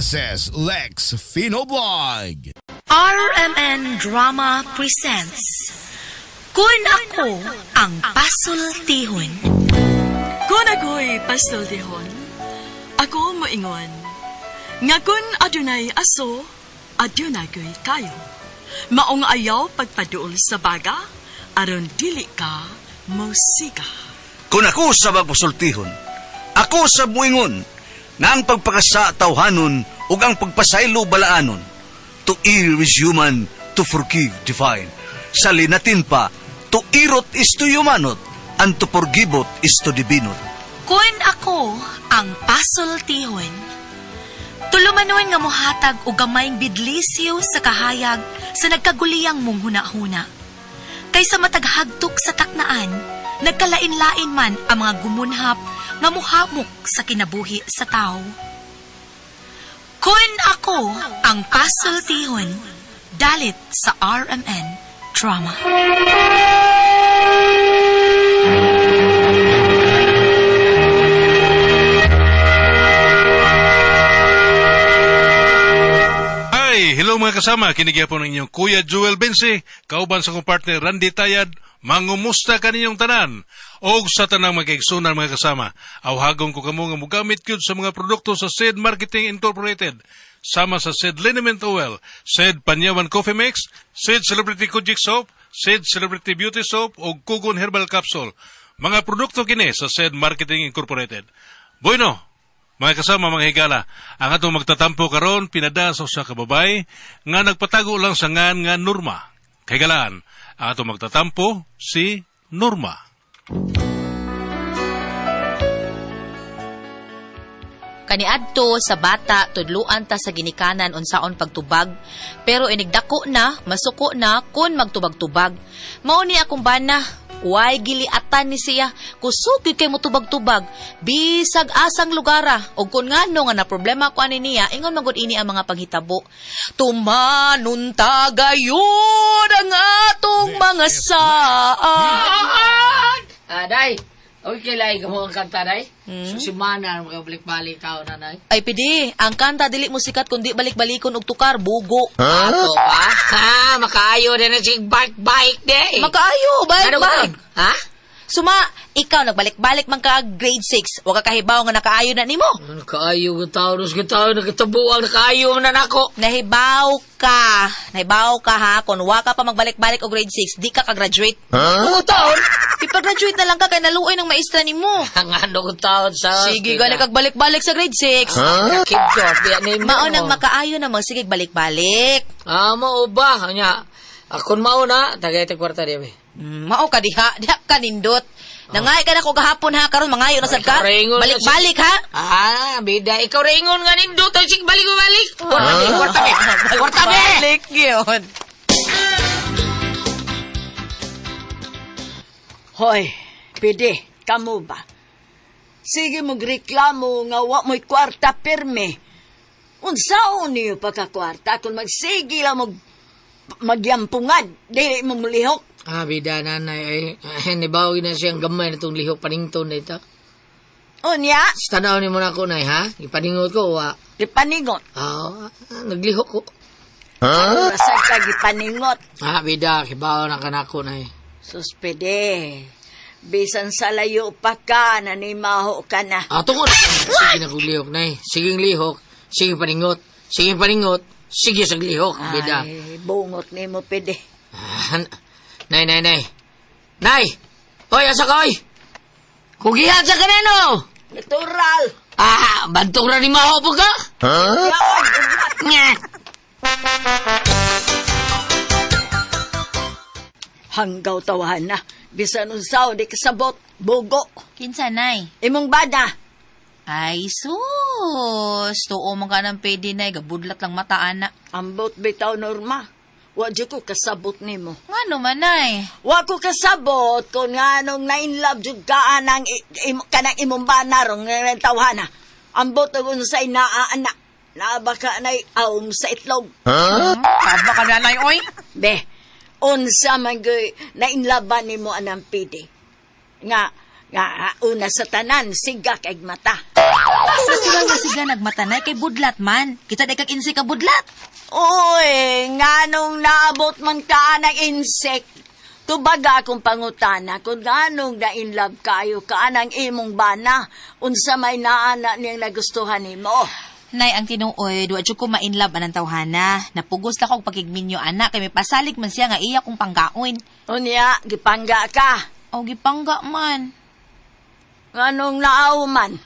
This is Lex Fino Blog. RMN Drama presents Kun Ako Ang Pasultihon. Kun ako'y pasultihon, ako moingon, nga kun adunay aso, adunay ko'y kayo. Maong ayaw pagpaduol sa baga, aron dili ka mosiga. Kung ako sa magpasultihon, ako sa muingon, nga ang pagpakasa tawhanon ug ang pagpasaylo balaanon. To err is human, to forgive divine. Sa linatin pa, to irot is to humanot, and to forgiveot is to divinot. Kun ako ang pasultihon. Tulumanon nga mohatag og gamayng bidlisyo sa kahayag sa nagkaguliyang mong hunahuna. Kaysa mataghagtok sa taknaan, nagkalain-lain man ang mga gumunhap nga muhamok sa kinabuhi sa tao. Kun ako ang pasultihon, dalit sa RMN Drama. Hi! Hello mga kasama, kinigya po ng inyong Kuya Joel Bensi, kauban sa kong partner Randy Tayad, mangumusta kaninyong tanan. Og sa tanang magkaigsunan mga kasama, awhagong ko kamo nga mugamit gyud sa mga produkto sa Said Marketing Incorporated, sama sa Said Liniment Oil, Said Panyawan Coffee Mix, Said Celebrity Kojik Soap, Said Celebrity Beauty Soap og Kugon Herbal Capsule. Mga produkto kini sa Said Marketing Incorporated. Bueno, mga kasama, mga higala, ang atong magtatampo karon pinada sa usa ka babay nga nagpatago lang sa ngan nga Norma. Kahigalaan, ang atong magtatampo si Norma. Kaniadto sa bata tudluan ta sa ginikanan unsaon pagtubag, pero inigdako na, masuko na kun magtubag-tubag. Mao ni akong bana, way giliatan ni siya, kusog gyud kay motubag-tubag, bisag asang lugara, ug kun ngano nga na problema ko ani niya, ingon man gud ini ang mga panghitabo. Tumanon ta gayud ang atong mga saad. Aday, okay lang ka mo ang kanta, day. So, si Mana, makabalik-balik tao na, day. Ay pidi, ang kanta dili mo sikat kundi balik-balikon og tukar bugo. Ato pa? Ha, makaayo din na si bike-bike, day. Makaayo, bike Ano ba? bike. Ha? Suma, ikaw nagbalik-balik man ka grade 6. Wa ka kahibaw nga nakaayo na nimo. Nakaayo ka tao, nus ka tao, nakatabuang, nakaayo na nako. Nahibaw ka. Nahibaw ka ha. Kung wa ka pa magbalik-balik og grade 6, di ka ka-graduate. Huh? Taon? Ipag-graduate na lang ka kay naluoy ng maestra nimo. Ang ano ko taon sa... Sige, gani kag balik-balik sa grade 6. Huh? Kid ko, biya ni mo. Mao nang makaayo na magsigig balik-balik. Ah, mao ba? Anya, akon mao na, tagay tag kwarta di be. Mao ka diha, diha ka nindot. Nangay ka na ko gahapon ha, karon mangayo na sad ka. Ikaw ringon na Balik-balik ha. Ah, bida, ikaw ringon nga nindot, ang sig balik-balik. Kwarta be, kwarta be. Balik yun. Hoy, pwede, kamo ba? Sige magreklamo nga wa mo'y kwarta pirme. Unsaon niyo pagkakwarta kung magsige lang magyampungan, dili mo mulihok. Ah, bida, nanay, ay, nibaw na siyang gamay na itong lihok panington na ito. Unya, Sa tanaw ni mo na ako, nay, ha? Ipaningot ko, wa. gipaningot. Ah, naglihok ko. Huh? Rasag ka gipaningot. Ah, bida, kibaw na ka na ako, nay. Sus, pwede. Bisan sa layo pa ka, nanimaho ka na. Ah, tungod. Sige na kong lihok, nay. Sige lihok, sige paningot, sige paningot, sige sa lihok, bida. Ay, bungot ni mo, pwede. Ah, nay, nay, nay. Nay! Hoy, asa ka, hoy? Kugihan sa kanino! Natural. Ah, bantog na ni Maho po ka? Huh? Nga. Hanggaw tawahan na. Bisan unsaw, di kasabot. Bugo. Kinsa nay? Imong bana. Ay sus, tuo man ka ng pwede nay, gabudlat lang mata ana. Ambot bitaw, Norma. Wa di ko kasabot nimo. Ngano man nay? Wa ko kasabot kung nganong na-inlove jud ka anang kanang imong bana rong tawhana. Ambot og unsay naa ana. Naa ba ka nay aom sa itlog? Huh? Tama ka nanay oy. Be, unsa man gyud na-inlove ba nimo anang pidi? Nga nga una sa tanan siga kay mata. Natural na siga nagmatanay kay budlat man. Kita day kag insect ka budlat. Uy, nganong naabot man ka ng insect. Tubaga akong pangutana kung nganong na in love kayo ka ng imong bana, unsa may naana niyang nagustuhan nimo. Nay, ang tinuoy, duwa jud ko ma-inlove anang tawhana. Napugos na kog pagkigminyo ana kay may pasalig man siya nga iya kong panggaon. Unya, gipangga ka. O gipangga man. Nganong naaw man.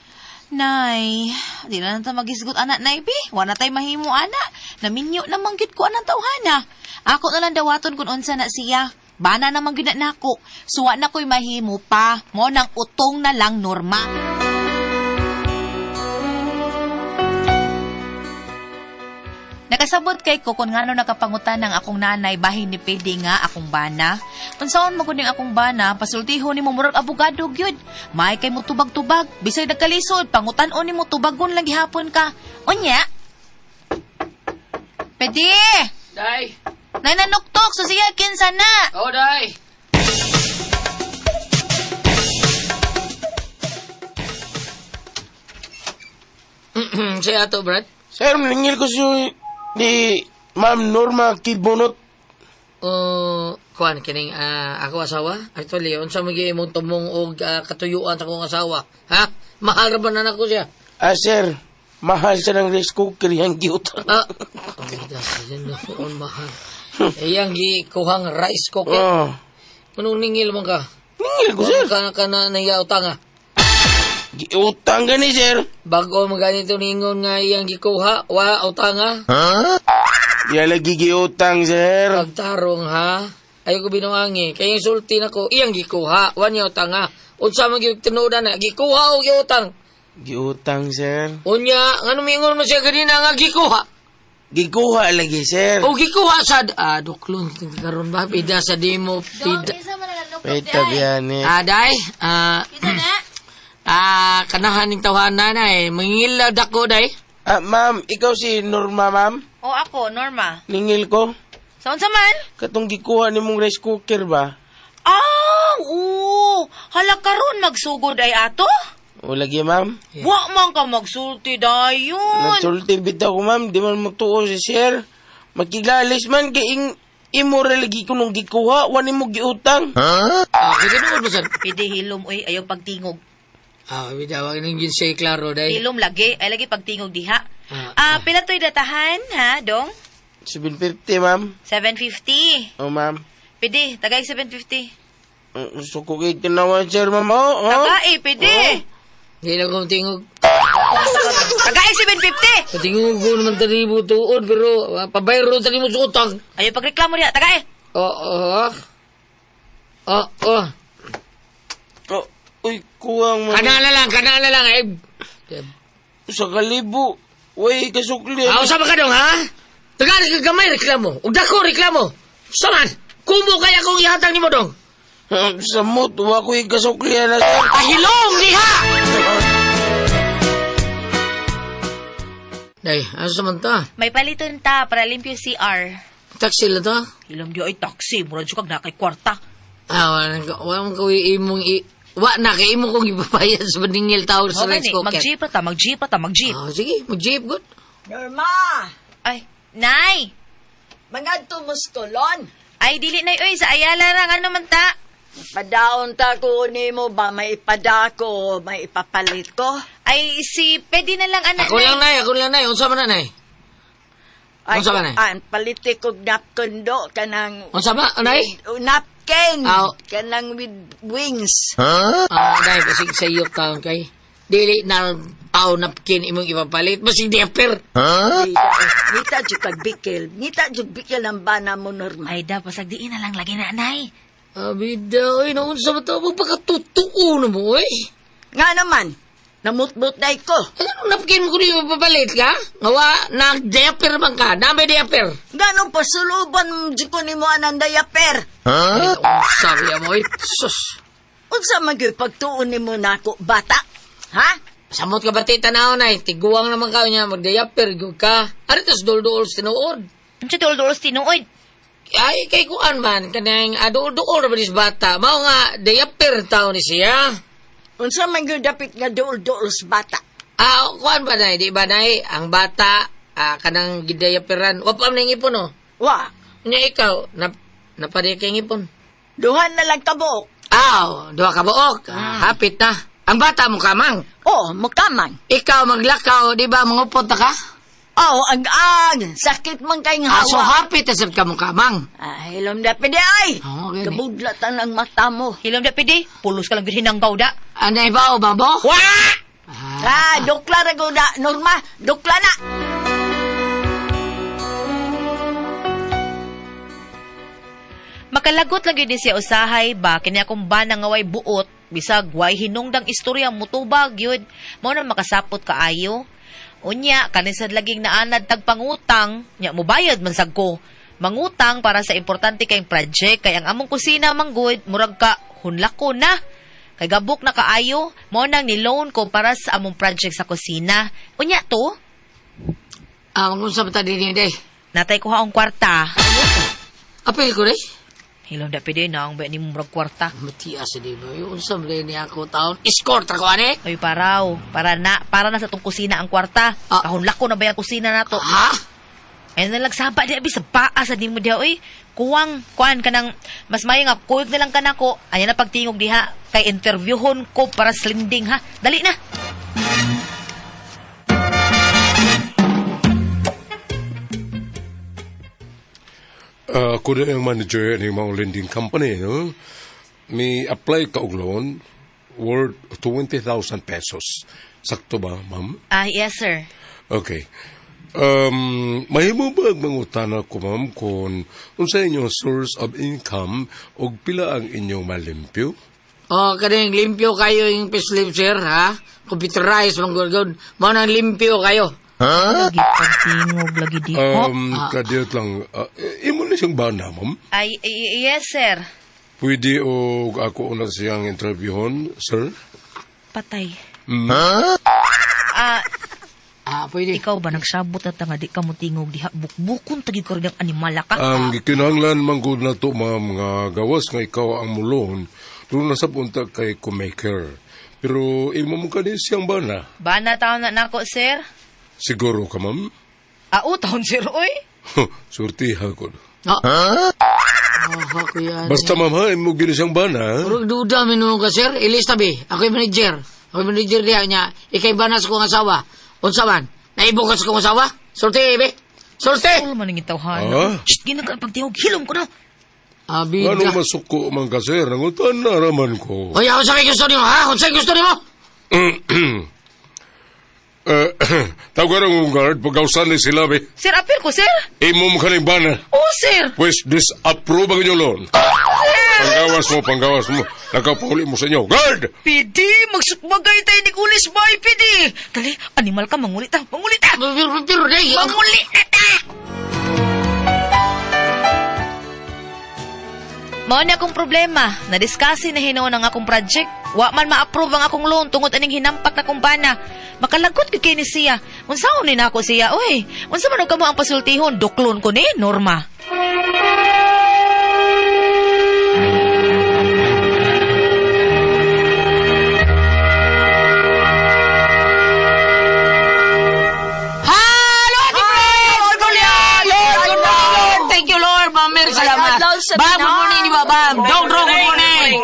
Nay, di na lang ta magisgot ana nay bi. Wa na tay mahimo ana. Naminyo naman gyud ko anang tawhana. Ako na lang dawaton kung unsa na siya. Bana naman gyud na nako. Suwa na ko'y mahimo pa. Mo nang utong na lang Norma. Nakasabot kay ko kung ngano nakapangutan ng akong nanay bahin ni pwede nga akong bana. Unsaon mo kuning akong bana, pasultihon nimo murag abogado gyud. May kay mo tubag-tubag, bisag nagkalisod, pangutan-on nimo tubagon lang gihapon ka. Unya. Pwede. Day! Nay nanuktok so siya kinsa na. Oh, day! Siya ato, Brad. Sir, maningil ko siya ni Ma'am Norma Kilbonot. O, kuan kining ako asawa. Actually, unsa man gyud imong tumong og katuyuan sa akong asawa? Ha? Mahal ra ba na nako siya? Ah, sir, mahal siya ng rice cooker yung cute. Ah, oh, das, noon mahal. Iyang gikuhang rice cooker. Oh. Anong ningil man ka? Ningil ko, sir. Ka, ka na nahiyautang ah. Giutang gani, sir. Bago man ganito ningon nga iyang gikuha, wa utang ah. Huh? Di lagi giutang, sir. Pagtarong ha. Ayaw ko binuangi. Kaya yung sulti nako, iyang gikuha, wa niya utang ah. Unsa man gyud tinuodan na, gikuha o giutang. Giutang, sir. Unya, ngano mingon man siya ganina nga gikuha. Gikuha lagi, sir. O gikuha sad ah duklon karon ba pida sa dimo pida. Wait, tabihan eh. Ah, day. Ah, ah, kanahan ning tawhana na eh. Mangilad ako day. Ah, ma'am, ikaw si Norma, ma'am? O ako, Norma. Ningil ko. Sa unsa man? Katong gikuha ni mong rice cooker ba? Ah, oo. Hala karon magsugod ay ato? O lagi, ma'am. Yeah. Wa man ka magsulti dayon. Nagsulti bitaw ko, ma'am. Di man magtuo si sir. Makilalis man kay ing imo ra lagi ko nung gikuha, wa nimo giutang. Ah, kaya tinuod mo sad. Pwede hilom oy, ayaw pagtingog. Ah, bitaw ning ginsay klaro day. Hilom lagi, ay lagi pagtingog diha. Ah, Ah, pila to'y datahan ha, dong? 750, ma'am. 750. O, ma'am. Pwede, tagay 750. Gusto ko kay tinawan, sir, ma'am. Oh, oh. Tagay, pwede. Di na kong tingog. Tagay 750. Patingog ko naman tani mo tuod pero pabayro tani mo sa utang. Ayaw pagreklamo diha, tagay. Oh, oh. Oh, oh. Oh, uy, kuwang, ma'am. Kana na lang, kana na lang eh. Sa kalibo. Uy, kasukli. Ah, usap ka dong, ha? Tagal ka gamay reklamo. Ug dako reklamo. Saman, kumo kay akong ihatag nimo dong. Samot, wa ko'y kasukli na, sir. Pahilong diha. Day, asa man ta? May paliton ta para limpyo CR. Taxi lang ta? Hilom di ay taxi, murag jud kag na kay kwarta. Ah, wala wa man ko imong i wa na kay imo kong ipabayad sa bandingil tawag sa Mao rice gani, cooker. mag-jeep ra ta, mag-jeep ra ta, mag-jeep. Ah, sige, mag-jeep good. Norma, Ay, nay. mangadto muskulon. Ay dili nay oy sa Ayala ra ngano man ta. Padaon ta ko nimo ba may ipadako, may ipapalit ko. Ay si pwede na lang anak Ako lang nay, ako lang nay. Unsa man na nay? Ay, Unsa man, eh? An paliti kog napkin do kanang Unsa ba nay? Napkin Aw. kanang with wings. Ah, nay basig sa iyo taon kay dili na aw napkin imong ipapalit basig diaper. Ngita jud kag bikil. Ngita jud bikil ang bana mo Norma. Ay da pasag diin na lang lagi na nay. Abida, oy, naunsa ba ito? Magpakatotoo na mo, oy. Nga naman, namutbot day ko. Ay, anong napkin mo kung ipapalit ka? Ngawa, nag-diaper man ka. Nami diaper. Ganong pasuluban jud ko nimo anang diaper. Huh? Ay, sabi mo, oy. Sus. Unsa man gyud pagtuon nimo nako bata? Ha? Samot ka ba tanaw na, tiguang naman ka niya, mag-diaper, gyud ka. Ari tas dol-dol sa tinuod. Unsa dol-dol sa tinuod? Ay, kay kuan man, kanang duol-duol na ba dis bata? Mao nga, diaper tao ni siya. Unsa man gyud dapit nga duol-duol sa bata? Ah, kuan ba nay? Di ba nay? Ang bata, kanang gidayaperan. Wa pa man ipon, no? Wa. Nya ikaw, napadiya kay ngipon. Duhan na lang kabuok. Aw, duha ka buok. Ah, hapit na. Ang bata mo kamang. Oh, mukamang. Ikaw maglakaw, di ba mangupot na ka? Oh, ag-ag. Sakit man kay nga Ah, so hawa. hapit na sad ka mo kamang. Ah, hilom na pidi ay. Oo, gani. Kabudlatan ang mata mo. Hilom da pidi, pulos ka lang gyud hinanggaw da. Anay ba o babo? Wa! Ah, dukla ra gud na, Norma, dukla na. Makalagot lang gyud ni siya usahay ba kini akong bana nga way buot bisag way hinungdang istorya mutubag gyud mao na makasapot kaayo. Unya kanisad laging naanad tag pangutang nya mobayad man sad ko. Mangutang para sa importante kayong project kay ang among kusina manggod murag ka hunlako na. Kay gabok na kaayo mao nang ni loan ko para sa among project sa kusina. Unya to Ah, mag-usap ta din day. natay ko ang kwarta. Apil ko day. Hilom da pidi na ang ba ni murag kwarta. Matias di ba? Yung unsa man ni ako taon. Escort ra ko ani. Ay paraw, para na sa tong kusina ang kwarta. Ah. Kahon lako na ba yung kusina nato? Ha? Ay nalagsaba di abi sa paa sa nimo diha oy. Kuwang kuan kanang mas mayo nga kuyog na lang kanako. Anya na pagtingog diha kay interviewhon ko para sa lending ha. Dali na. Ako na ang manager ng mga lending company, no? May apply ka og loan worth 20,000 pesos. Sakto ba, ma'am? Ah, yes sir. Okay. Mahimo ba ang mangutana ko, ma'am, kung unsa inyong source of income og pila ang inyong malimpyo? Oh, kaning limpyo kayo yung payslip sir, ha? Computerized man gud. Mao nang limpyo kayo. Lagi pagtingog lagi di ko. Kadiyot lang, imo na siyang bana, ma'am? Ay, yes sir. Pwede og ako una siyang interviewon, sir? Patay. Mm. Ah, Ah, pwede. ikaw ba nagsabot na ta nga di ka mo tingog diha bukbukon tagi ko rin ang animala ka. Ang gikinahanglan man gud na to, ma'am, nga gawas nga ikaw ang mulon, doon na sa punta kay kumaker. Pero imo mo kani siyang bana. Bana taon na nako sir. Siguro ka, ma'am? Ah, oh, taon sir oy. Surtiha ko. Oh, oh, kuya. Basta, ma'am, ha, imo gini siyang bana. ha? Murag duda minuo ka sir. Ilis tabi. Ako yung manager. Ako yung manager diha niya. Ikay ba na sa kong asawa? Unsa man? Naibo ka sa kong asawa? Sulti, be. Sulti! Ulo man ang itawhan. Ah? Shh, ginag ang pagtingog. Hilom ko na. Ah, bida. Ano masuko man ka, sir? Nangutan na raman ko. Hoy, ako sa gusto nimo, ha? Unsa gusto nimo? Tawagan ang guard, pagkausan ni sila, be. Sir, apil ko, sir. Imo mo kaning bana. Oh, sir. Pues disapprove ang inyong loan. Panggawas mo, panggawas mo. Nagkapauli mo sa inyo. Guard! Pidi, magsukbagay tayo ni Kulis Boy, pidi. Dali, animal ka, mangulit ta, mangulit ta. Pero, pero, day. Mangulit na ta! Mao ni akong problema. Nadiskasi na hinuon ang akong project. Wa man ma-approve ang akong loan tungod aning hinampak na kong bana. Makalagot gyud kay ni siya. Unsaon ni nako siya? Oy, unsa man og kamo ang pasultihon? Duklon ko ni Norma. Hello, Ate Fred! Lord, good morning, Lord! Good morning, Lord! Thank you, Lord! Ma'am Mary, salamat. Adlaw sa Bam, good tanan. morning, di ba, Bam? Dong, Dong, good morning!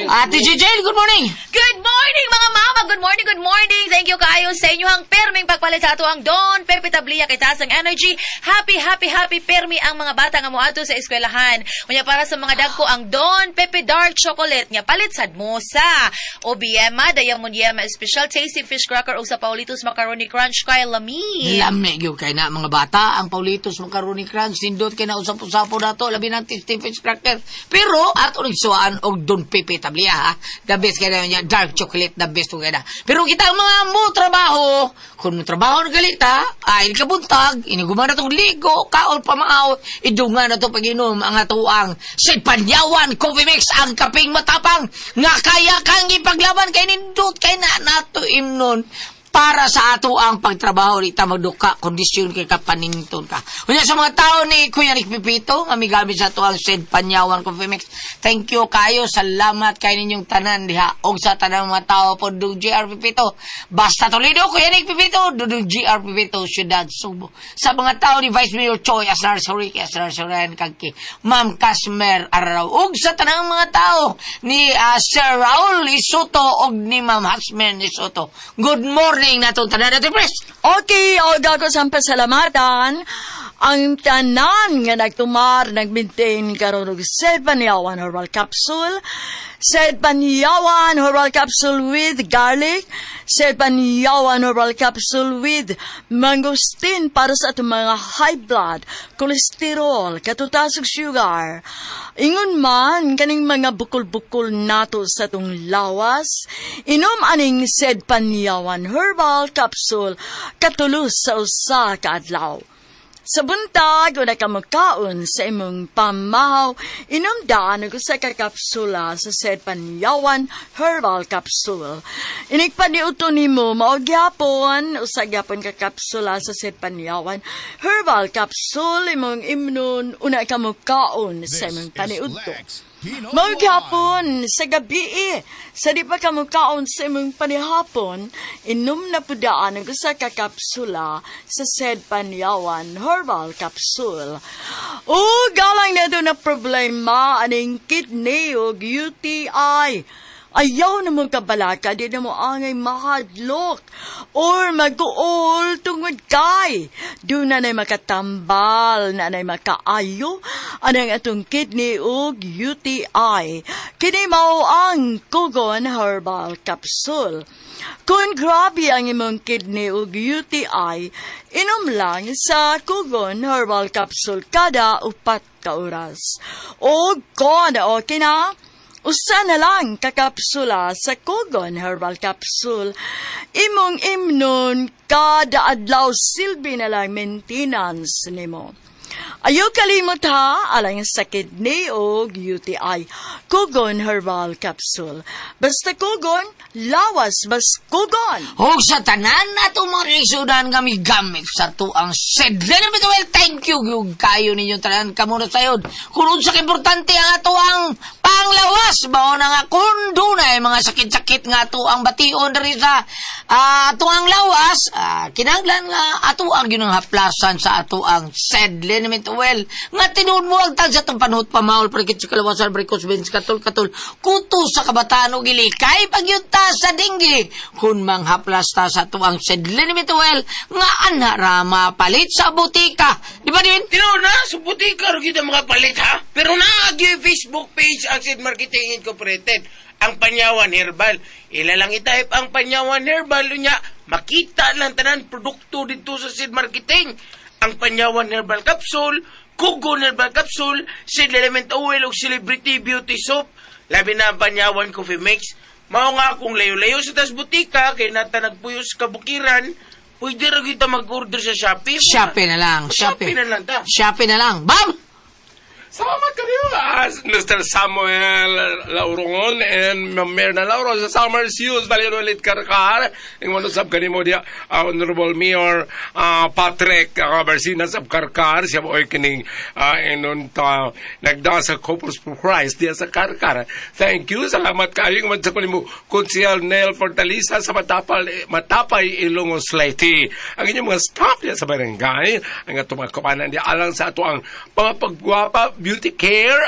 Ate Jijel, good morning! Good morning mga mama! Good morning, good morning! Thank you kaayo sa inyong perming pagpalit sa ato ang Don Pepe Tablia kay taas ang energy. Happy, happy, happy permi ang mga bata nga moadto sa eskwelahan. Unya para sa mga dagko ang Don Pepe Dark Chocolate nga palit sad mo sa OBM, Diamond Yema Special Tasty Fish Cracker ug sa Paulitos Macaroni Crunch kay lami. Lami gyud kay na mga bata ang Paulitos Macaroni Crunch nindot kay na usap-usapo nato labi ng tasty fish cracker. Pero ato nagsuwaan og Don Pepe Tablia ha. The best kay na niya dark chocolate the best kay na. Pero kita ang mga mo trabaho, kung mo trabaho na galita, ay kabuntag, iniguman na tong ligo, kaon pamaaw, idungan na to pag-inom ang atuang si Panyawan Coffee Mix ang kaping matapang nga kaya kang ipaglaban kay nindot kay na nato imnon. Para sa ato ang pagtrabaho, di ta magduka, kondisyon kay kapaninton ka. Unya sa mga tao ni Kuya Nick Pipito, nga migamit sa ato ang Sid Panyawan Coffee Mix. Thank you kayo, salamat kay ninyong tanan diha. Og sa tanang mga tao po, Dudong GR Pipito. Basta Toledo, Kuya Nick Pipito, Dudong GR Pipito, Siyudad Subo. Sa mga tao ni Vice Mayor Choi Asnar Soriki, Asnar Soren Kagki, Ma'am Casmer Araraw. Og sa tanang mga tao ni Sir Raul Isoto og ni Ma'am Hasmen Isoto. Good morning natong tanan natin, Pres. Okay, og ako sa pasalamatan ang tanan nga nagtumar, nag-maintain karon og Sed Panyawan Herbal Capsule, Sed Panyawan Herbal Capsule with garlic, Sed Panyawan Herbal Capsule with mangosteen para sa atong mga high blood, cholesterol, katutas ug sugar. Ingon man kaning mga bukol-bukol nato sa atong lawas, inom aning Sed Panyawan Herbal Capsule katulos sa usa ka adlaw. Sa buntag, una ka mukaon sa imong pamahaw, inom daan og usa ka kapsula sa Sed Panyawan Herbal Capsule. Inig paniuto nimo mao gyapon, usa gyapon ka kapsula sa Sed Panyawan Herbal Capsule imong imnon una ka mukaon sa imong paniudto. Mao gyapon sa gabi, sa di pa ka mukaon sa imong panihapon, inom na pudaan ang usa ka kapsula sa Sed Panyawan Herbal Capsule. O galang na na problema aning kidney ug UTI. Ayaw na mong kabalaka, di na mo angay mahadlok or mag-uol tungod kay. Doon na na'y makatambal, na na'y makaayo, anang atong kidney ug UTI. Kini mao ang Kugon Herbal Capsule. Kung grabe ang imong kidney ug UTI, inom lang sa Kugon Herbal Capsule kada 4 ka oras. O kon okay na, usa na lang kakapsula sa Kugon Herbal Capsule. Imong imnon kada adlaw, silbi na lang maintenance nimo. Ayaw kalimot ha, alang sa kidney o UTI. Kugon Herbal Capsule. Basta Kugon, lawas bas Kugon. Og sa tanan nato mga kaigsuonan nga migamit sa atuang Sed Well, thank you yung kayo ninyong tanan kamo na sayod. Kung unsa ka importante ang ato ang panglawas, mao na nga kung dunay mga sakit-sakit nga ato ang bation diri sa ato ang lawas, kinahanglan nga ato ang ginang haplasan sa ato ang Sed Liniment Oil nga tinuod mo ang tag sa atong panuhot pamahol parikit sa kalawasan varicose veins katol katol kuto sa kabataan og ilikay pagyunta sa dinggi kun manghaplas ta sa ato ang Sed Liniment Oil nga ana ra mapalit sa butika, di ba din? Tinuod na, sa butika ro kita makapalit ha. Pero naagi Facebook page ang Sid Marketing Incorporated, ang Panyawan Herbal. Ila lang i-type ang Panyawan Herbal unya makita lang tanan produkto dito sa Sid Marketing. Ang Panyawan Herbal Capsule, Kugon Herbal Capsule, Sid Element Oil ug Celebrity Beauty Soap. Labi na ang Panyawan Coffee Mix. Mao nga kung layo-layo sa tas butika kay nata nagpuyo sa kabukiran, pwede ra kita mag-order sa Shopee. Shopee na lang, Shopee Shopee. na lang ta. Shopee na lang. Bam! Salamat kayo, Mr. Samuel Laurongon and Ma'am Mirna Lauro sa Summer's Use, Valladolid Carcar. Ang ano sab kanimo diya, Honorable Mayor Patrick Barcinas of Carcar. Siya mo ay kining inon ta nagda sa Couples for Christ diya sa Carcar. Thank you, salamat kayo. Ang sa kanimo, Konsehal Nel Fortaleza sa Matapal, Matapay, Ilongos, Leyte. Ang inyong mga staff diya sa barangay, ang atong mga kapanan diya alang sa ato ang mga pagwapa, beauty care,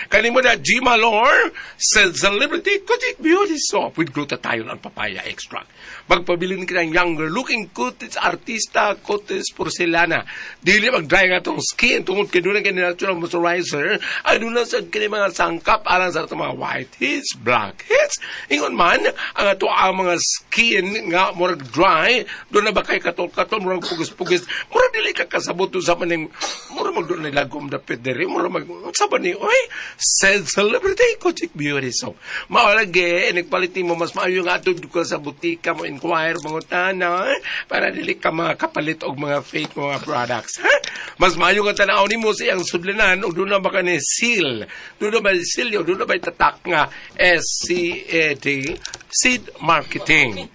kanimo na G. Malor sa Celebrity Cutie Beauty Soap with glutathione and papaya extract. Magpabilin ka ng younger looking cutis artista, cutis porcelana. Dili mag-dry nga itong skin tungod kay doon kay natural moisturizer. Ay doon na sa kini mga sangkap alang sa atong mga white heads, black heads. Ingon man, ang ato ang mga skin nga murag dry, doon na ba kay katol-katol, murag pugis-pugis, murag dili ka kasabot sa maning, murag mag doon nilagom dapit diri, murag mag, sa ba ni, oy, said Celebrity Kojic Beauty Soap. Maolagi, nagpalit mo, mas maayo nga atod ka sa butika mo, inquire, mangutana, para dili ka makapalit og mga fake mga products. Ha? Mas maayo nga tanaw nimo sa iyang sudlanan, og doon na ba ka ni seal, doon na ba seal, doon na ba tatak nga SCAD, Seed Marketing.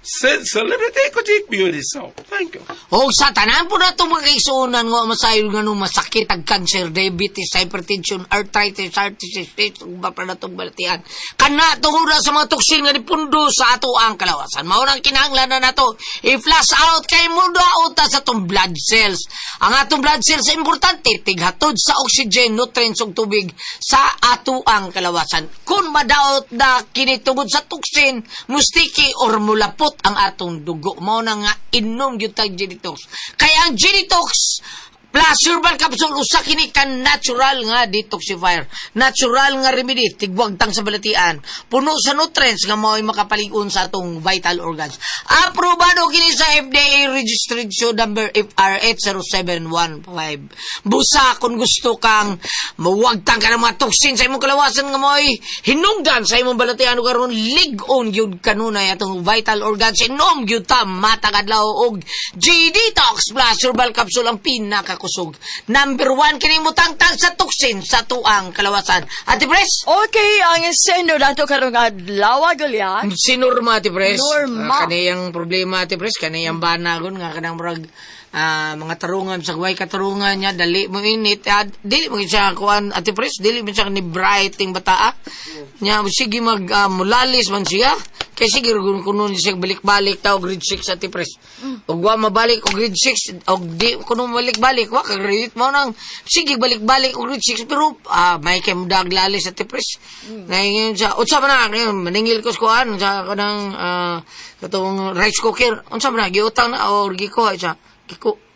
Sid Celebrity Kojic Beauty Soap. Thank you. O sa tanan po na itong mga kaisunan nga masayo nga nung masakit ang cancer, diabetes, hypertension, arthritis, heart disease, ug ba pa natong balatian. Kana tungod na sa mga toksin nga nipundo sa ato ang kalawasan. Mao nang kinahanglan na nato i-flush out kay mundo ta sa atong blood cells. Ang atong blood cells ay importante tighatod sa oxygen, nutrients ug tubig sa ato ang kalawasan. Kung madaot na kini tungod sa toksin, mustiki or mulapot ang atong dugo. Mao na nga inom gyud tag Genetox. Kaya ang Genetox plus herbal capsule usa kini ka natural nga detoxifier. Natural nga remedy tigwagtang sa balatian. Puno sa nutrients nga mao'y makapalig-on sa atong vital organs. Aprobado kini sa FDA registration number FR80715. Busa kung gusto kang mawagtang ka ng mga toxin sa imong kalawasan nga mao'y hinungdan sa imong balatian ug karon lig-on gyud kanunay atong vital organs. Inom gyud ta matag adlaw og G-Detox plus herbal capsule ang pinakakusog. Number 1 kini mutangtang sa toxin sa tuang kalawasan. Ate Pres? Okay, ang sendo nato karong adlaw, Goliath. Si Norma, Ate Pres. Norma. Kaniyang problema, Ate Pres. Kaniyang banagon nga kanang murag mga tarungan sa way katarungan niya dali mo init. Dili mo siya kuan, Ate Pres, dili mo siya ni bright ting bataa. Nya sige mag mulalis man siya. Kay sige kuno siya balik-balik ta og grade 6, Ate Pres. Og wa mabalik og grade 6 og di kuno balik-balik wa ka grade mo nang sige balik-balik og grade 6 pero may kay mudag lalis, Ate Pres. Ngayon siya unsa man na ngayon, maningil ko sa kuan sa kanang katong rice cooker, unsa man na giutang na or gikuha siya.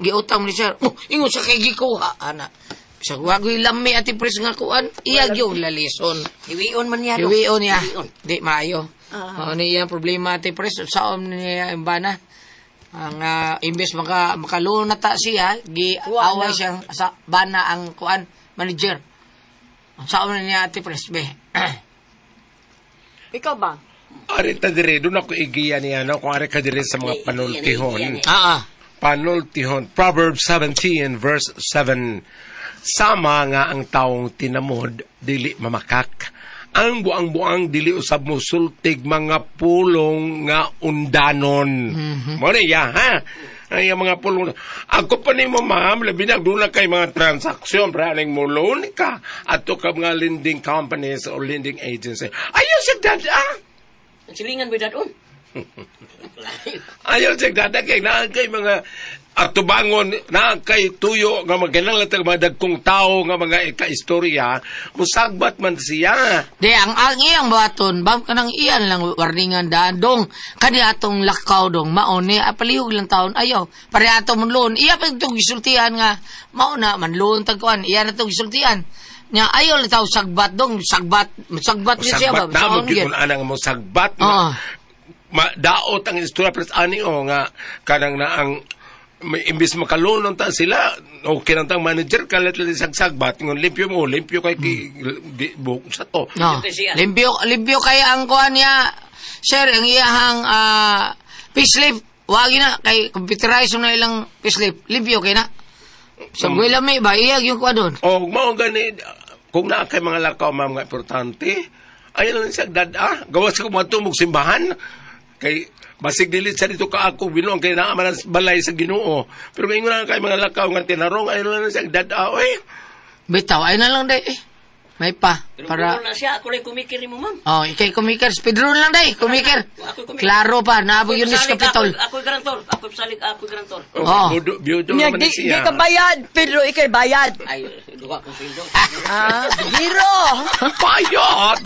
Giutang ni siya. Oh, ingon sa kay gikuha ana. Sa wagoy lami, Ate Pres, nga kuan, iya gyud lalison. Hiwion man niya. No? Hiwion niya. Di maayo. Mao ni iyang problema, Ate Pres, saon niya ang bana. Ang imbes makaluna ta siya, giaway siya sa bana ang kuan manager. Saon niya, Ate Pres, be? Ikaw ba? Ari ta dire, doon ako igiya niya, no? Kung ari ka dire sa mga panultihon. Panultihon. Proverbs 17 verse 7. Sama nga ang taong tinamod, dili mamakak. Ang buang-buang dili usab mo sultig mga pulong nga undanon. Mo ni ya, ha? Ay, ang mga pulong. Ako pa nimo, ma'am, labi na doon na kay mga transaksyon, praning mo loan ka ato ka mga lending companies or lending agency. Ayaw siya dada. Silingan ba dadon? Ayaw siya dada kay naa kay mga atubangon na kay tuyo nga maganang lang mga dagkong tao nga mga ikaistorya, musagbat man siya. Di, ang iyang baton, bam ka nang iyan lang warningan daan, dong, kani atong lakaw dong, maon ni, palihog lang taon, ayaw, pare ato manloon, iya pa itong gisultihan nga, mao na, manloon tagkuan, iya na itong gisultihan. Nya, ayaw lang tao sagbat dong, sagbat, sagbat niya siya Sagbat ba? na mo Saon gyud gyud. kung anang mo sagbat na, madaot ang istorya plus ani o nga kanang na ang may imbis makalunon ta sila okay lang tang manager kalat lang sagsagbat ngon limpyo mo limpyo kay di buhok sa to. No. Limpyo, limpyo kay ang kuan niya, sir, ang iyahang payslip, wagi na kay computerize na ilang payslip. Limpyo kay na. Sa gwela may ba iyag yung kuan doon. O mao gani kung naa kay mga lakaw ma'am nga importante ayon lang siya dada gawas ko mo simbahan kay basig dili sa dito ka ako binuang kay naa man ang balay sa Ginoo pero ingon na kay mga lakaw nga tinarong ayon lang siya dada oy. Bitaw ay na lang day. Eh. May pa Pero para na siya, ako lang kumikir mo, ma'am. Oh, ikay kumiker, speedrun lang day, kumiker. Ako kumiker. Klaro pa, naabog yun is Capitol. Ako garantor, ako salig, ako garantor. Oh. Biyudo Nya, naman di, siya. di ka bayad, pero ikay bayad. Ay, duha kong sweldo. Ah, biro. Bayad!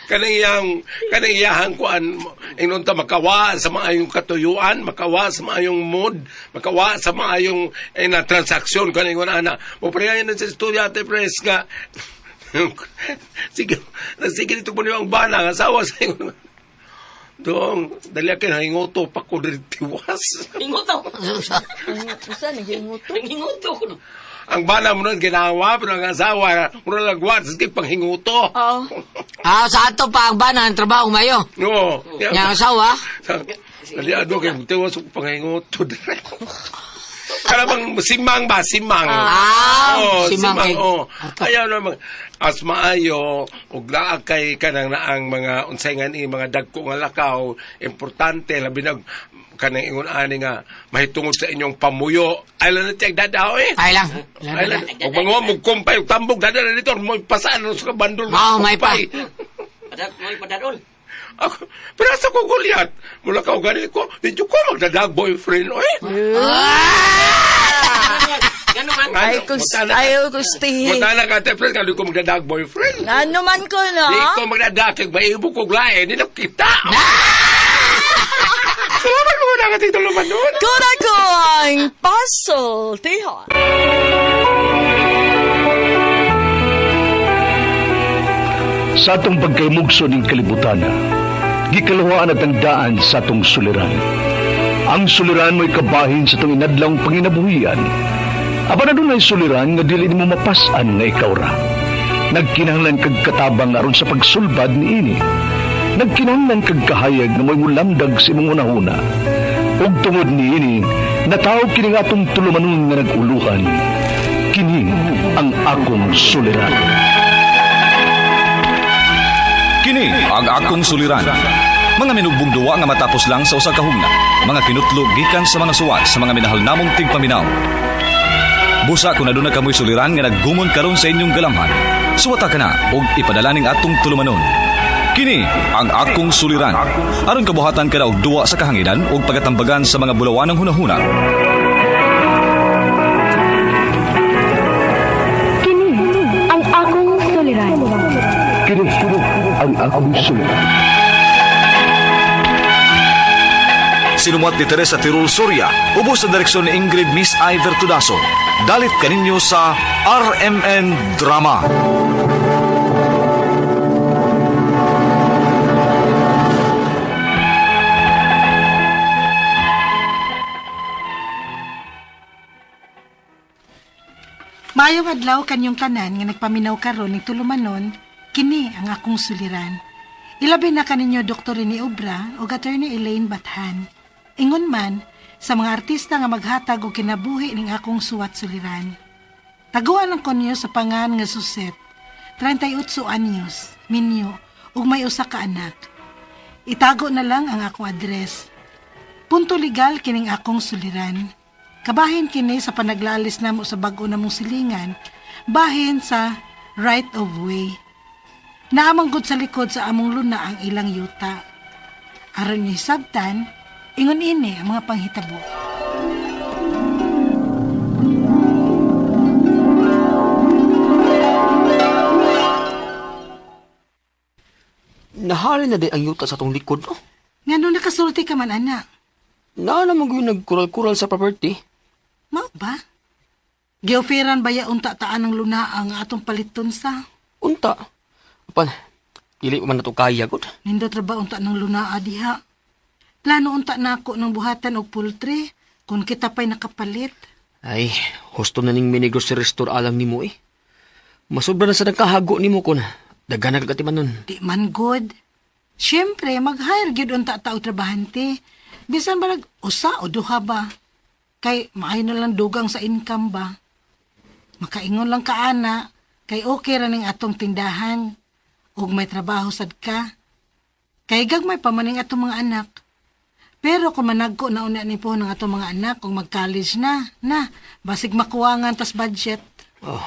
Kanang iyahang kuan ingnon ta makawa sa maayong katuyuan, makawa sa maayong mood, makawa sa maayong na transaksyon kaning ana. Mo pareha na sa estudyante pres nga sige, sige dito po niyo ang bana ang asawa sa ingon. Dong, dali kay hinguto pa ko diri tiwas. Hinguto. Usa naghinguto. Hinguto ko. no. Ang bana mo nun ginawa pero ang asawa mura lagwat sige panghinguto. Oo. Ah, sa ato pa ang bana ang trabaho mayo. No. Nya ang asawa. Dali ado kay tiwas og panghinguto dire. Kana bang simang ba simang. Ah, Oh, Oh, Si si Mang Mang, kay- oh. Ayaw na mag as maayo ug naa kay kanang naang mga unsay nga ni mga dagko nga lakaw, importante labi nag kanang ingon ani nga mahitungod sa inyong pamuyo. Ay lang na tiyag dadaw eh. Ay lang. Ay lang. Ug manguha mo kumpay ug tambog dada na dito mo pasaan sa bandol. Mao, may pa. kumpay. Padag, may padadol. Ako, pero sa ko gulyat, mula ka gani ko, di jud ko magdadag boyfriend oy. Gano man. Ay, ayaw gustihin. Mutana ka te friend, di ko magdadag boyfriend. Ano man ko, no? Di ko magdadag kay maibo ko lain, di na kita. Salamat mo na kasi tuluman doon. Kuna ko ang pasultihon. Sa atong pagkaymugso ning kalibutan, gikaluhaan at ang daan sa atong suliran. Ang suliran mo'y kabahin sa atong inadlawng panginabuhian. Apan adunay suliran nga dili nimo mapas-an nga ikaw ra. Nagkinahanglan kag katabang aron sa pagsulbad niini. Nagkinahanglan kag kahayag nga mo'y mulamdag sa imong hunahuna. Ug tungod niini, nataw kini nga atong tulumanon nga nag-uluhan. Kini ang akong suliran. Kini ang akong suliran. Mga minugbong duwa nga matapos lang sa usa ka hugna. Mga kinutlog gikan sa mga suwat sa mga minahal namong tigpaminaw. Busa kung aduna kamoy suliran nga naggumon karon sa inyong galamhan. Suwata ka na og ipadala ning atong tulumanon. Kini ang akong suliran. Aron kabuhatan ka na og duwa sa kahanginan ug pagatambagan sa mga bulawanang hunahuna. Kini ang akong suliran. Kini ang akong suliran. Sinumuat ni Teresa Tirul Soria, ubos sa direksyon ni Ingrid Miss Iver Tudaso. Dalit kaninyo sa RMN Drama. Maayong adlaw kanyong tanan nga nagpaminaw karon ni tulumanon, kini ang akong suliran. Ilabi na kaninyo Dr. Rene Obra ug Attorney Elaine Bathan. Ingon man sa mga artista nga maghatag og kinabuhi ning akong suwat suliran. Taguan ang konyo sa pangan nga Suset, 38 anyos, minyo, ug may usa ka anak. Itago na lang ang akong address. Punto legal kining akong suliran. Kabahin kini sa panaglalis namo sa bag-o namong silingan, bahin sa right of way. Naamang gud sa likod sa among luna ang ilang yuta. Aron ni sabtan, ingon ini ang mga panghitabo. Nahalin na din ang yuta sa tong likod, no? Ngano nakasulti ka man ana? Naa naman gyud nagkural-kural sa property. Mao ba? Gioferan ba ya unta taan ang luna ang atong paliton sa? Unta. Apan, dili pa man nato kaya gud. Nindot ra ba unta ng lunaa diha? Plano unta nako ng buhatan og poultry kung kita pa'y nakapalit. Ay, husto na ning mini grocery store alang nimo eh. Masobra na sa nagkahago nimo kun daghan na katiman nun. Di man good. Siyempre, mag-hire gyud unta ta og trabahante. Bisan ba nag usa o duha ba? Kay maayo na lang dugang sa income ba? Makaingon lang ka ana, kay okay ra ning atong tindahan. Ug may trabaho sad ka. Kay gagmay pa man ning atong mga anak. Pero kung managko na una ni po ng atong mga anak kung mag-college na, na, basig makuwangan tas budget. Oh,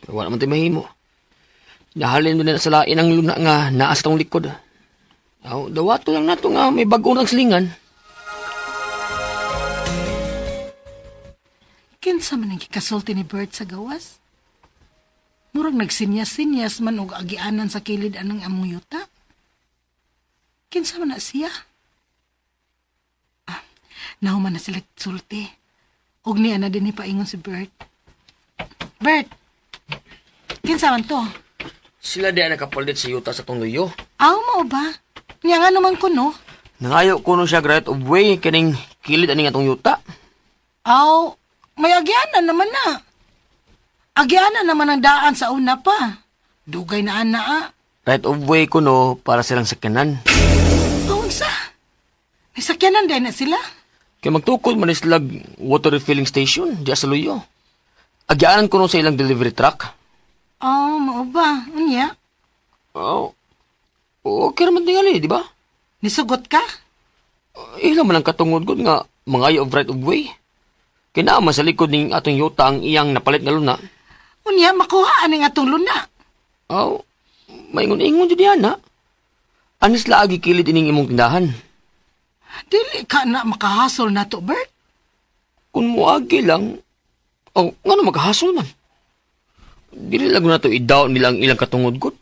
pero wala man tayo mahimo. Nahalin mo na sa lain ang luna nga naa sa tong likod. Aw, dawato lang nato nga may bag-o ng silingan. Kinsa man ang gikasulti ni Bert sa gawas? Murag nagsinyas-sinyas man og agianan sa kilid anang among yuta. Kinsa man na siya? Ah, nahuman na sila sulti. Og niya na din paingon si Bert. Bert! Kinsa man to? Sila di ay nakapalit sa yuta sa tong luyo. Aw mao ba? Niya nga naman ko no. Nangayo kuno siya right of way kining kilid ani nga tong yuta. Aw, may agianan naman na. Agianan naman ang daan sa una pa. Dugay na ana ah. Right of way kuno para silang sakyanan. Unsa? May sakyanan din na sila. Kay magtukod man islag water refilling station diya sa luyo. Agyaanan ko nun sa ilang delivery truck. Oh, mao ba? Unya? Oh, okay raman tingali, di ba? Nisugot ka? Ila man ang katungod gud nga mangayo of right of way. Kinaman sa likod ning atong yuta ang iyang napalit nga luna. Unya, makuha aning atong luna. Aw, maingon-ingon jud yan ha. Anis laagi kilid ining imong tindahan. Dili ka na makahasol na to, Bert. Kung muagi lang, oh, ngano makahasol man? Dili lang na to idaw nila ang ilang katungod gud.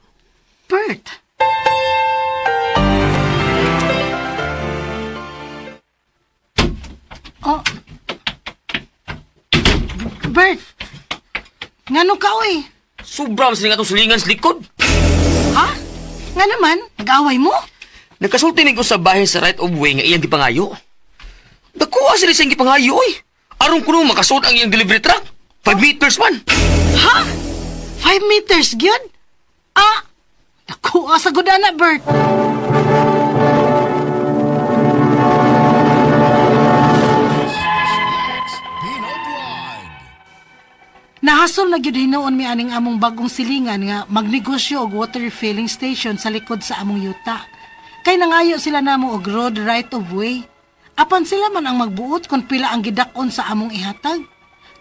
Bert. Oh. Bert. Ngano ka, oy? Sobra man sila atong sulingan sa likod. Ha? Nga naman, nag-away mo? Nagkasulti ni ko sa bahin sa right of way nga iyang gipangayo. Dakuha sila sa iyang gipangayo, oy. Aron kuno makasuot ang iyang delivery truck. 5 meters man. Ha? 5 meters, gyud? Ah! Naku, asa gud ana, Bert. Nahasol na gyud hinuon mi aning among bagong silingan nga magnegosyo og water refilling station sa likod sa among yuta. Kay nangayo sila namo og road right of way. Apan sila man ang magbuot kung pila ang gidak-on sa among ihatag.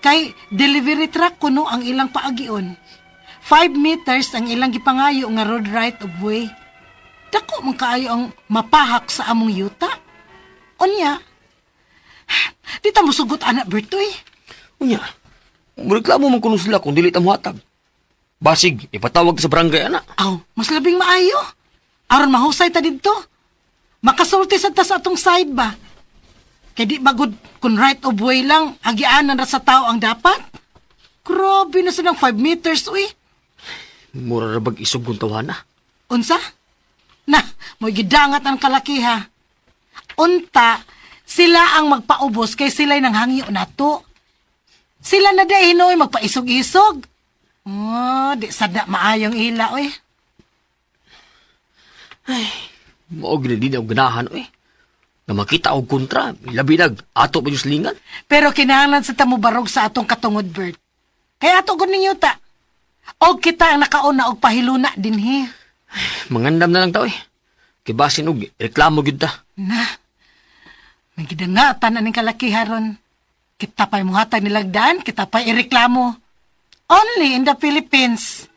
Kay delivery truck kuno ang ilang paagion. 5 meters ang ilang gipangayo nga road right of way. Dako man kaayo ang mapahak sa among yuta. Unya, di ta mosugot ana Bertoy. Unya, mureklamo man kuno sila kung dili ta mohatag. Basig, ipatawag sa barangay ana. Aw, mas labing maayo. Aron mahusay ta didto. Makasulti sad ta sa atong side ba? Kay di ba gud kung right of way lang, agianan ra sa tao ang dapat? Grabe na sa 5 meters, uy. Mura ra bag isog kung tawhana. Unsa? Na, mo'y gidangat ang kalakiha. Unta, sila ang magpaubos kay sila'y nanghangyo nato. Sila na di hinoy magpaisog-isog. Oh, di sada maayong ila, oy. Mao gini di na og ganahan oy. Nga makita og kontra, labi nag ato pa yung silingan. Pero kinahanglan sa tamubarog sa atong katungod, Bert. Kaya ato gud ninyo ta. Og kita ang nakauna og pahiluna dinhi. Mangandam na lang ta oy. Kay basin og reklamo gyud ta. Na, may gidangatan aning kalakiha ron. Kita pa'y muhatag nilagdaan, kita pa'y ireklamo. Only in the Philippines.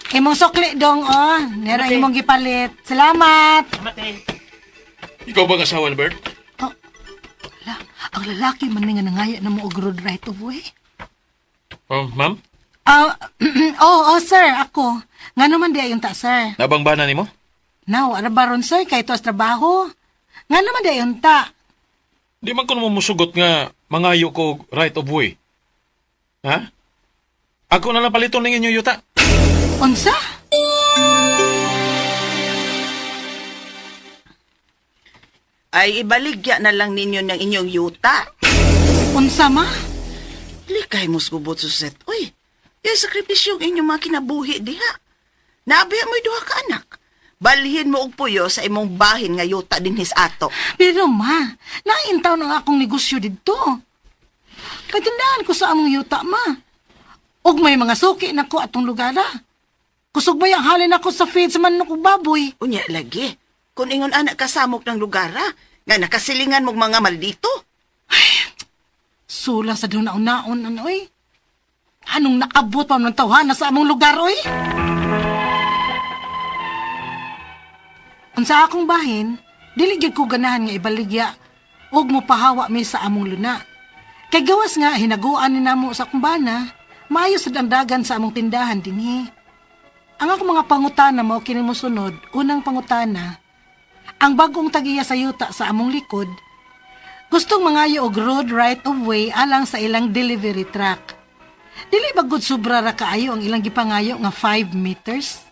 Imong sukli dong, oh. Nera imong gipalit. Salamat. Ikaw ba ang asawa ni Bert? Oh, ala, ang lalaki man ni nga nangaya na mo og road right of way. Oh, ma'am? Ah, oh, sir, ako. Nga naman di ayon ta, sir. Nabang bana nimo? Now, ara ba ron, sir, kay tuwas trabaho. Nga naman di ayon ta. Di man ko naman musugot nga mangayo ko og right of way. Ha? Ako na lang paliton ning inyo yuta. Unsa? Ay ibaligya na lang ninyo ng inyong yuta. Unsa ma? Likay mo gubot suset. Uy, yung sakripisyo ang inyong mga kinabuhi diha. Naabiya mo'y duha ka anak. Balhin mo og puyo sa imong bahin nga yuta dinhis ato. Pero ma, naintaw na akong negosyo didto. Katindahan ko sa among yuta, ma. Og may mga suki na ko atong lugar, ah. Kusog ba ang halin ako sa feeds man ug baboy. Unya lagi. Kung ingon anak kasamok ng lugar, ah, nga nakasilingan mong mga maldito. Sula sa doon naon ano, oy. Anong naabot pa ng tawhana sa among lugar, oy? Unsa akong bahin, dili gyud ko ganahan nga ibaligya ug mopahawa mi sa among luna. Kay gawas nga hinaguan ni namo sa akong bana, maayo sa dandagan sa among tindahan dinhi. Ang akong mga pangutana mao kini mosunod, unang pangutana, ang bagong tagiya sa yuta sa among likod, gustong mangayo og road right of way alang sa ilang delivery truck. Dili ba gud sobra ra kaayo ang ilang gipangayo nga 5 meters?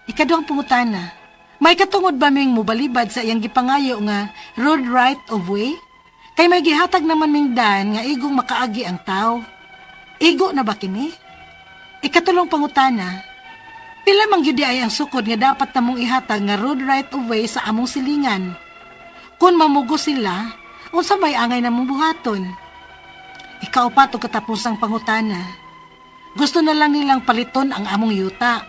Ikaduhang pangutana, may katungod ba ming mobalibad sa iyang gipangayo nga road right of way? Kay may gihatag naman ming daan nga igong makaagi ang tao. Igo na ba kini? Ikatulong pangutana, pila man gyud ay ang sukod nga dapat namong ihatag nga road right of way sa among silingan? Kung mamugo sila, Unsa may angay na mong buhaton? Ikaupat og katapusang pangutana. Gusto na lang nilang paliton ang among yuta.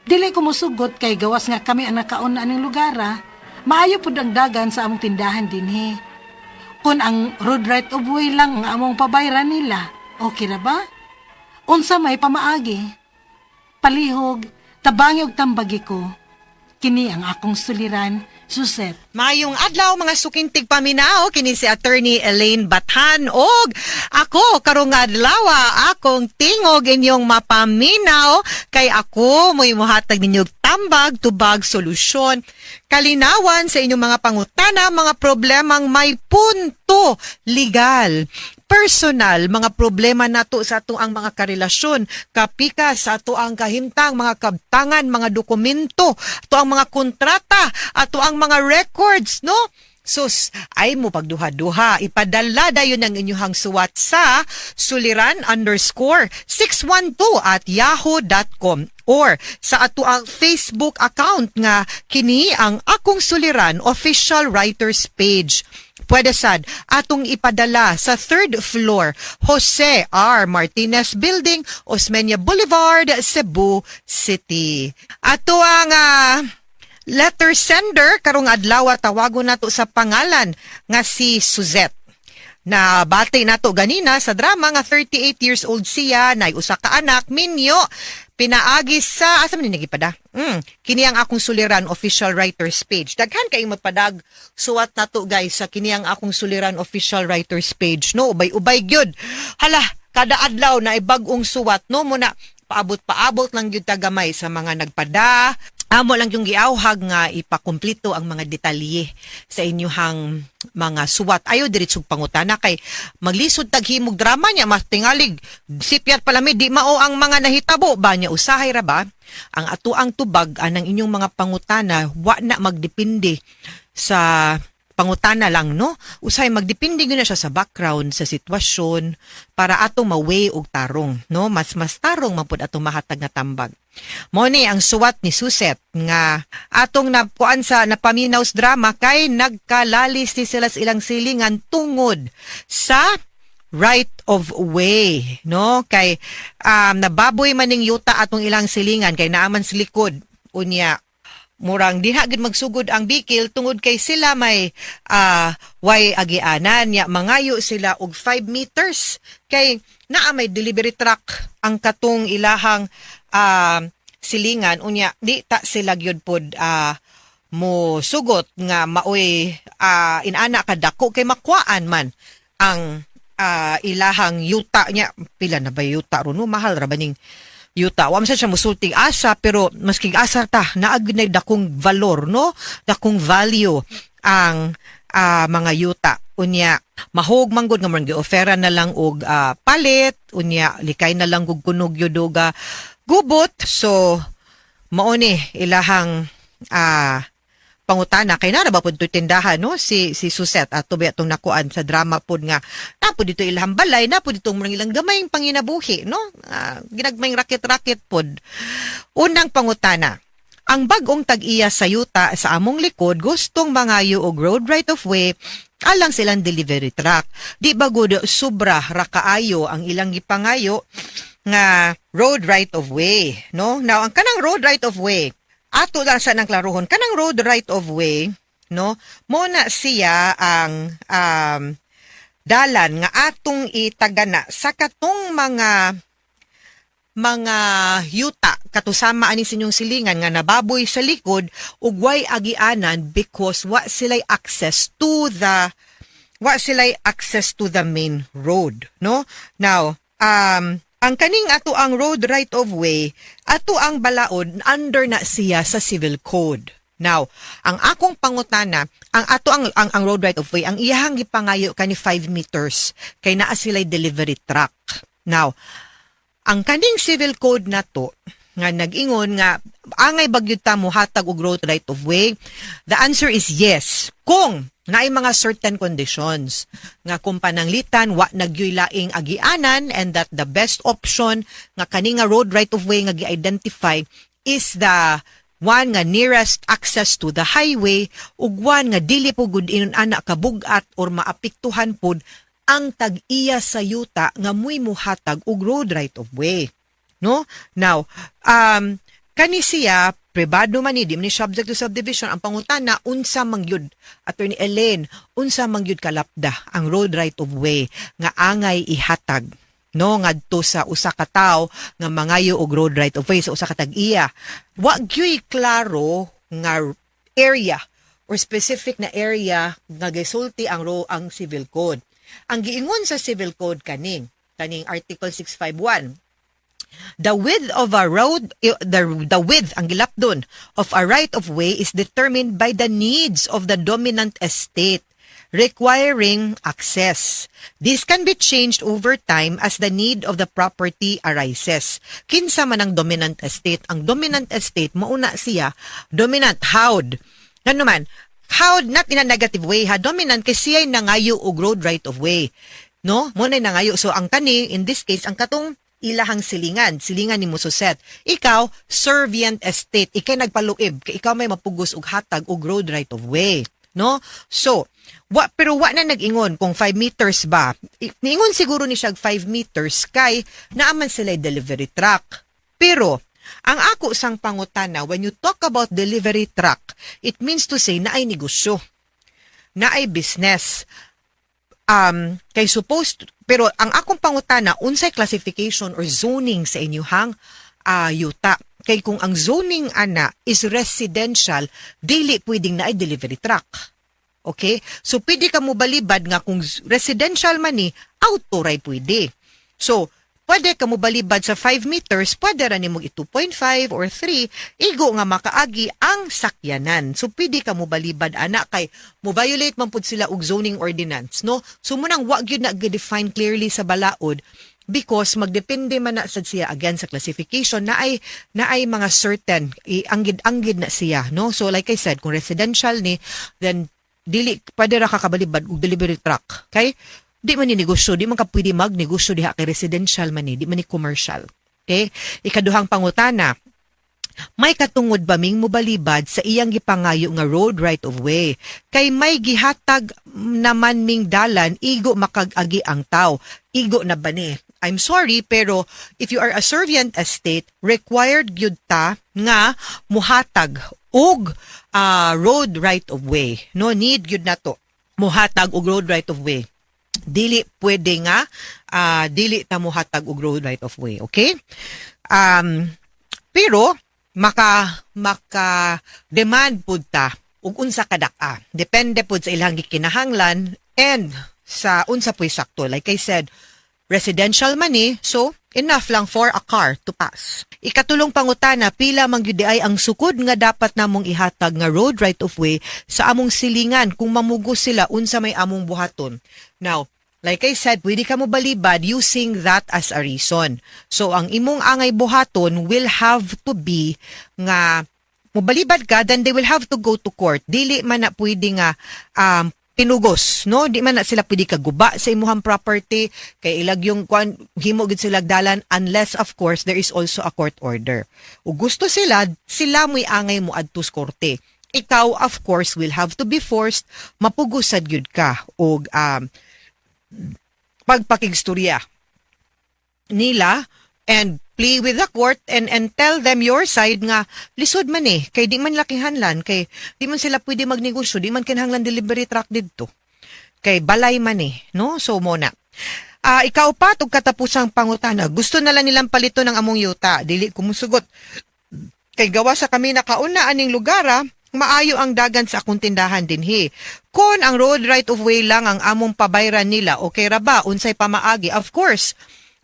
Dili ko musugot kay gawas nga kami ang nakaon na aning lugar, ah. Maayo pud ang dagan sa among tindahan dinhi. Kung ang road right of way lang ang among pabayran nila, okay ra ba? Unsa may pamaagi? Palihog, tabangi og tambagi ko. Kini ang akong suliran, Suset. Mayong adlaw, mga suking tigpaminaw, kini si Attorney Elaine Bathan og ako karong adlaw, akong tingog inyong mapaminaw kay ako mo'y mohatag ninyo og tambag, tubag, solusyon, kalinawan sa inyong mga pangutana, mga problemang may punto legal, personal, mga problema nato sa ato ang mga karelasyon, kapika sa ato ang kahimtang, mga kabtangan, mga dokumento, ato ang mga kontrata, ato ang mga records, no? Sus, ay mo pagduha-duha. Ipadala dayon ang inyuhang suwat sa suliran_612@yahoo.com or sa ato ang Facebook account nga kini ang Akong Suliran Official Writers Page. Pwede sad atong ipadala sa third floor, Jose R. Martinez Building, Osmeña Boulevard, Cebu City. Ato ang letter sender karong adlaw, tawagon nato sa pangalan nga si Suzette. Na bati nato ganina sa drama nga 38 years old siya, nay usa ka anak, minyo, pinaagi sa asa man ni nagipada. Kini ang Akong Suliran Official Writers Page. Daghan kay magpadag suwat nato, guys, sa kini ang Akong Suliran Official Writers Page, no? Ubay-ubay gyud. Hala, kada adlaw na bag-ong suwat, no? Muna paabot-paabot lang gyud ta gamay sa mga nagpada. Amo lang yung giawhag nga ipakumplito ang mga detalye sa inyuhang mga suwat. Ayo diretsong pangutana kay maglisod tag himog drama niya, mas tingalig sipyat pala mi di mao ang mga nahitabo ba niya. Usahay ra ba ang ato ang tubag anang inyong mga pangutana, wa na magdepende sa pangutana lang, no? Usahay magdepende gyud na siya sa background, sa sitwasyon, para ato ma-weigh og tarong, no? Mas mas tarong man pud atong mahatag nga tambag. Mo ni ang suwat ni Suset nga atong nakuan sa napaminaw sa drama kay nagkalalis ni sila sa ilang silingan tungod sa right of way, no? Kay nababoy man ning yuta atong ilang silingan kay naaman sa likod. Unya murang diha gid magsugod ang bikil tungod kay sila may way agianan nya mangayo sila og 5 meters kay naa may delivery truck ang katong ilahang silingan. Unya di ta sila gyud pod mo sugot nga maoy inana kadako kay makuaan man ang ilahang yuta niya. Pila na ba yuta ron, no? Mahal ra ba ning yuta? Wa man sa siya musulting asa, pero maski asa ta, naa gyud na dakong valor, no? Dakong value ang mga yuta. Unya mahog man gud nga man gi-offera na lang og palit, unya likay na lang gud kunog gyud og gubot. So mao ni ilahang pangutana kay naa ba pud to tindahan, no? Si Suset ato ba atong nakuan sa drama pod nga naa pod dito ilang balay, naa pod ditong ilang gamayng panginabuhi, no? Ginagmayng raket-raket pod. Unang pangutana: ang bag-ong tag-iya sa yuta sa among likod gustong mangayo og road right of way alang silang delivery truck. Di ba gud sobra ra kaayo ang ilang gipangayo nga road right of way, no? Now, ang kanang road right of way, ato lang sa nang klarohon, kanang road right of way, no? Mo na siya ang dalan nga atong itagana sa katong mga yuta katusama ani sa inyong silingan nga nababoy sa likod ug way agianan because wa sila'y access to the main road, no? Now, ang kaning ato ang road right of way, ato ang balaod, under na siya sa Civil Code. Now, ang akong pangutana, ang ato ang road right of way, ang iyahang gipangayo kani 5 meters kay naa sila'y delivery truck. Now, ang kaning Civil Code nato nga nag-ingon nga angay ba gyud ta mohatag og road right of way, the answer is yes. Kung naay mga certain conditions nga kung pananglitan wa na gyoy laing agianan and that the best option nga kani nga road right of way nga gi-identify is the One nga nearest access to the highway ug one nga dili po gud inon ana kabugat or maapektuhan pod ang tag-iya sa yuta nga mo'y muhatag og road right of way. No? Now, kani siya pribado man ni, di man ni subject to subdivision. Ang pangutana, unsa man gyud, Attorney Elaine, unsa man gyud kalapda ang road right of way nga angay ihatag, no, ngadto sa usa ka tawo nga mangayo og road right of way sa usa ka tag-iya? Wa gyuy klaro nga area or specific na area nga gisulti ang civil code. Ang giingon sa civil code, kaning Article 651, the width of a road, the width, ang gilapdon, of a right of way is determined by the needs of the dominant estate requiring access. This can be changed over time as the need of the property arises. Kinsa man ang dominant estate? Ang dominant estate, mauna siya, dominant, howd. Ngano man, howd not in a negative way ha, dominant kay siya'y nangayo og road right of way. No? Mo na nangayo. So ang kani, in this case, ang katong ilahang silingan, silingan ni Mususet. Ikaw, servient estate, ikay nagpaluib, kay ikaw may mapugos og hatag og road right of way. No? So, wa pero wa na nag-ingon kung 5 meters ba. Niingon siguro ni siya 5 meters kay naaman sila delivery truck. Pero ang ako sang pangutana, when you talk about delivery truck, it means to say na ay negosyo, na ay business. Kay supposed, pero ang akong pangutana, unsay classification or zoning sa inyuhang yuta? Kay kung ang zoning ana is residential, dili pwedeng na ay delivery truck. Okay? So pwede ka mo balibad nga kung residential man ni, auto ray pwede. So, pwede ka mo balibad sa 5 meters, pwede ra nimo 2.5 or 3, igo nga makaagi ang sakyanan. So pwede ka mo balibad ana kay mo violate man pud sila og zoning ordinance, no? So munang wa gyud na define clearly sa balaod because magdepende man na sad siya again sa classification na ay mga certain anggid anggid na siya, no? So like I said, kung residential ni, then dili pwede ra ka kabalibad og delivery truck kay di man ni negosyo, di man ka pwede magnegosyo diha kay residential man ni, di man ni commercial. Okay? Ikaduhang pangutana, may katungod ba ming mobalibad sa iyang gipangayo nga road right of way? Kay may gihatag naman ming dalan, igo makag-agi ang tao. Igo na ba ni? I'm sorry, pero if you are a servient estate, required gyud ta nga muhatag og road right of way. No need gyud na to. Muhatag og road right of way. Dili pwede nga dili ta muhatag og road right of way, okay? Pero maka demand pud ta og unsa kadak-a. Depende pud sa ilang gikinahanglan and sa unsa puy sakto. Like I said, residential man ni, so enough lang for a car to pass. Ikatulong pangutana, pila man gyud ay ang sukod nga dapat namong ihatag nga road right of way sa among silingan kung mamugos sila, unsa may among buhaton? Now, like I said, pwede ka mo balibad using that as a reason. So, ang imong angay buhaton will have to be nga mobalibad ka, then they will have to go to court. Dili man na pwede nga pinugos, no? Di man na sila pwede kaguba sa imuhang property kay ilag yung kwan, himo gid sila dalan unless, of course, there is also a court order. O gusto sila, sila mo'y angay mo adto sa korte. Ikaw, of course, will have to be forced mapugosad gyud ka og pagpakigstorya nila and plea with the court and tell them your side nga lisod man eh kay di man lakihanlan, kay di man sila pwede magnegosyo, di man kinahanglan delivery truck didto kay balay man eh, no? So mo na. Ikaupat ug katapusang pangutana, gusto na lang nilang palito ng among yuta, dili ko musugot kay gawa sa kami nakauna aning lugar, maayo ang dagan sa akong tindahan dinhi. Kon ang road right of way lang ang among pabayran nila, okay ra ba? Unsay pamaagi? Of course,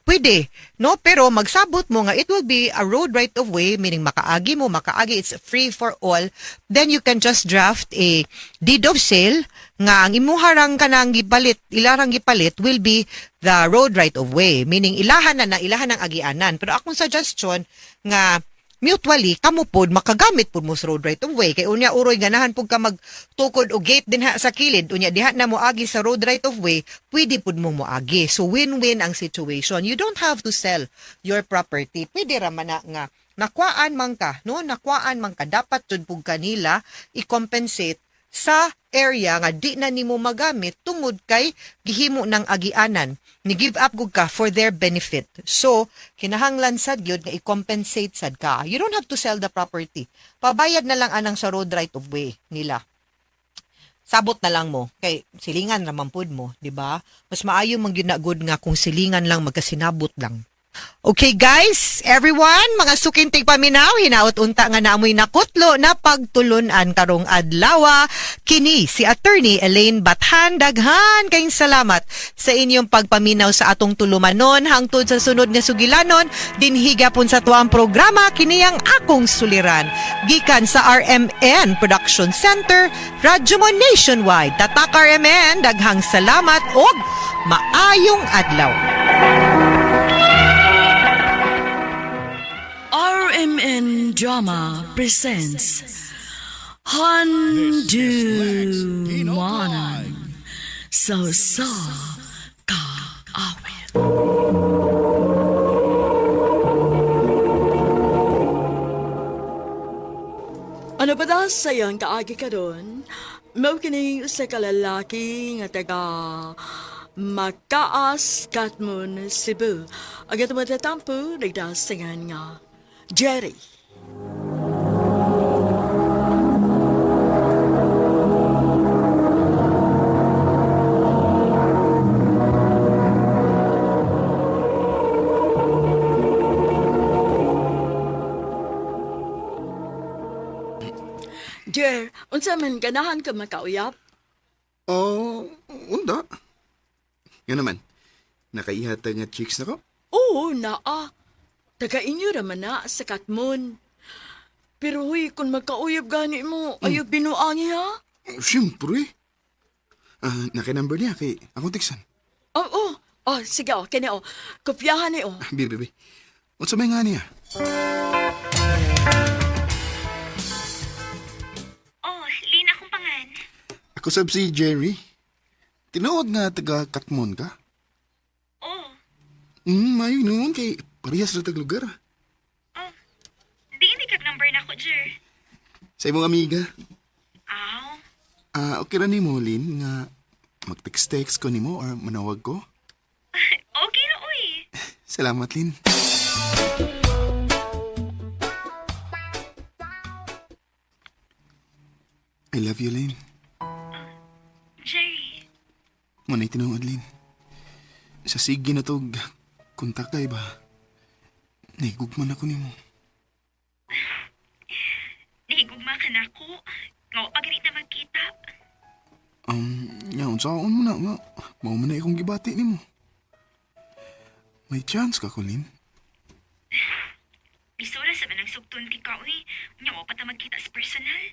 pwede, no? Pero magsabot mo nga it will be a road right of way, meaning makaagi mo, makaagi, it's free for all. Then you can just draft a deed of sale nga ang imuharang kanang gipalit, ilarang gipalit will be the road right of way, meaning ilahan na na ilahan ang agianan. Pero akong suggestion nga mutually kamo pod makagamit pod mo sa road right of way kay unya uroy ganahan pud ka magtukod og gate dinha sa kilid, unya diha na moagi sa road right of way, pwede pud mo moagi. So win-win ang situation. You don't have to sell your property. Pwede ra man na nga nakuhaan man ka, no? Nakuhaan man ka, dapat jud pud kanila i-compensate sa area nga di na nimo magamit tungod kay gihimo ng agianan. Ni give up gud ka for their benefit. So, kinahanglan sad gyud nga i-compensate sad ka. You don't have to sell the property. Pabayad na lang anang sa road right of way nila. Sabot na lang mo kay silingan ra man pud mo, di ba? Mas maayo man gyud na good nga kung silingan lang, magkasinabot lang. Okay guys, everyone, mga suking tigpaminaw, hinaot unta nga naamoy nakutlo na pagtulunan karong adlawa. Kini si Attorney Elaine Bathan, daghan kayong salamat sa inyong pagpaminaw sa atong tulumanon hangtod sa sunod nga sugilanon dinhi gapon sa tuang programa, kini ang Akong Suliran. Gikan sa RMN Production Center, Radyo Mo Nationwide. Tatak RMN, daghang salamat og maayong adlaw. RMN Drama presents Handumanan sa Sa Kaawit. Ano pa daw sayang kaagi karon? Mao kini usa ka lalaki nga taga Makaas, Katmon, Cebu. Ang atong matatampo, nagdasingan nga Jerry. Jer, unsa man ganahan ka makauyap? Oh, unda. Nga naman, nakaihatag nga chicks na ko? Oo, naa. Taga inyo raman na sa Katmon. Pero huy, kung magkauyap gani mo, ayaw binuangi ha? Siyempre. Ah, naka-number niya kay akong teksan. Oo, oh, oh. Sige oh, kini oh. Kopyahan ni oh. Bi, bi, bi. Unsa may nga niya? Oh, Lynn, akong pangan. Ako sab si Jerry. Tinuod nga taga Katmon ka? Oh, Mayo noon kay parehas ra tag lugar. di hindi kag number na ko, Jer. Sa imong amiga. Aw, Ah, okay ra nimo, Lynn, nga mag-text-text ko nimo or manawag ko. Okay ra, uy. Salamat, Lynn. I love you, Lynn. Jerry, Manay tinuod, Lynn. Sa sige na tog, kontak kay ba? Nahigugman ako nimo. nahigugma ka na ako. Nga, pag na magkita. Nya, unsaon mo na nga. Mao man na akong gibati nimo. May chance ka ko, Lynn. Bisura sa manang sugton ti ka, uy. Nya, wa pa ta magkita sa personal.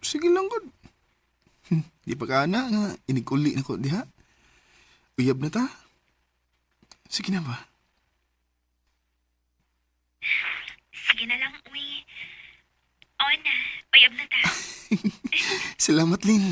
Sige lang, god. Di pa ka na nga, iniguli na ko diha. Uyab na ta. Sige na ba? Sige na lang, uy. Oo na, uyab na ta. Salamat, Lynn.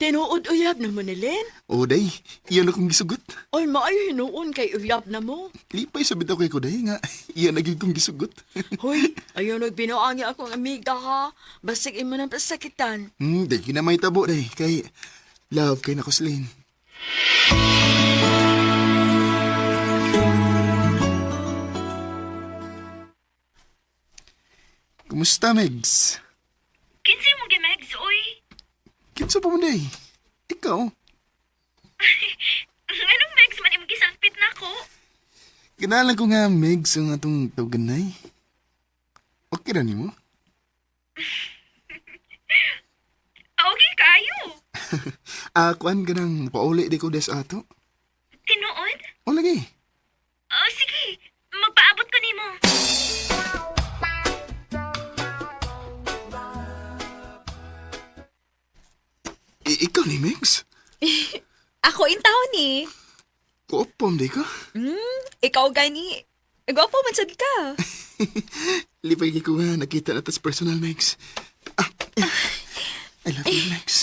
Tinuod uyab na mo ni Lynn? O, day. Iyan akong gisugot. Oy, maayo hinuon kay uyab na mo. Lipay sa bitaw kay ko, day, nga. Iyan na gyud kong gisugot. Hoy, ayaw nagbinuangi akong amiga ha. Basig imo ng pasakitan. Day, kinamay tabo, day. Kay, love kay nako si Lynn. Kumusta, Megs? Kinsay mo gimegs, uy. Kinsa pa mo, day? Ikaw? Anong megs man imong gisangpit na ko? Kinalan ko nga, Megs, ang atong tawaganay. Okay ra nimo? Okay kayo. Ah, kuan ka nang pauli di ko des ato. Tinuod? O lagi. Oh, sige. Magpaabot ko nimo. Ikaw ni Megs? Ako in taon ni. Kuopom, di ka? Ikaw gani. Gwapo man sad ka. Lipay ko nga, nakita na tas personal, Megs. Ah, eh. I love you, Megs.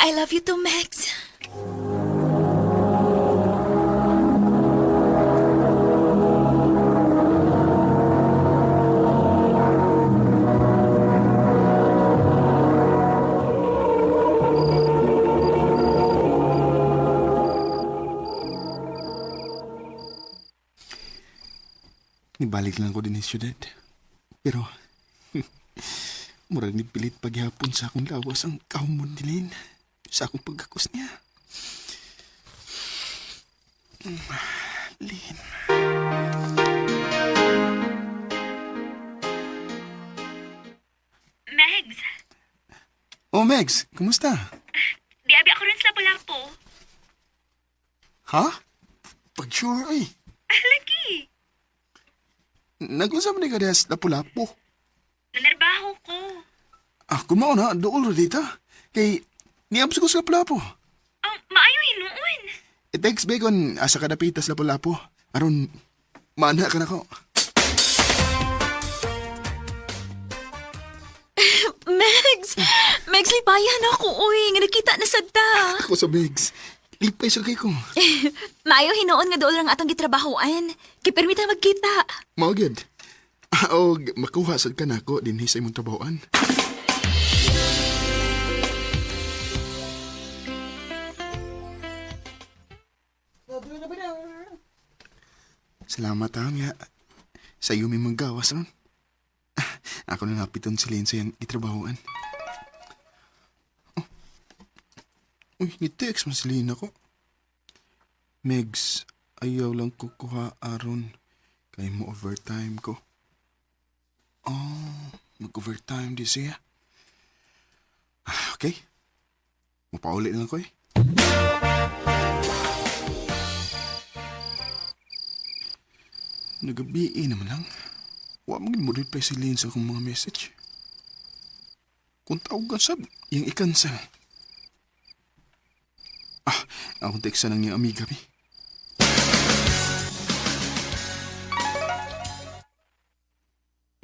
I love you too, Max. Nibalik lang ko din sa syudad. Pero, murag nipilit paghapon sa akong lawas ang kaumon ni Lynn sa akong pagkakos niya. Lynn. Megs, Oh, Megs, kumusta? di abi ako rin sa Lapu-Lapu. Ha? Pag sure ay. Lagi, Nag-unsa man ni ka diha sa Lapu-Lapu. nanarbaho ko. Ah, kung mao na, dool ra dita. Kay, niabs ko sa Lapu-Lapu. Oh, maayo hinuon. I-text bacon asa ka dapita sa Lapu-Lapu. Aron, maana ka na ko. Megs! Megs, lipayan ako, uy. Nga nakita na sad ta. Ako sa Megs. Lipay sa kay ko. Maayo hinuon nga dool lang atong gitrabahoan. Kay permita magkita. Mao gyud. Ah, og makuha sad ka nako dinhi sa imong trabahoan. Salamat ha nga. Sa iyo may magawas ron. Ah, ako na napiton si Lynn sa iyang itrabahoan. Oh. Uy, ni-text man si Lynn ako. Megs, ayaw lang kukuha aron. Kay mo overtime ko. Oh, mag-overtime di siya. Ah, okay. Mapauli na lang ko eh. Nagabi naman lang. Wa man mo reply si Lynn sa akong mga message. Kung tawag ka sab, iyang i-cancel. Ah, akong text ng iyang amiga, bi.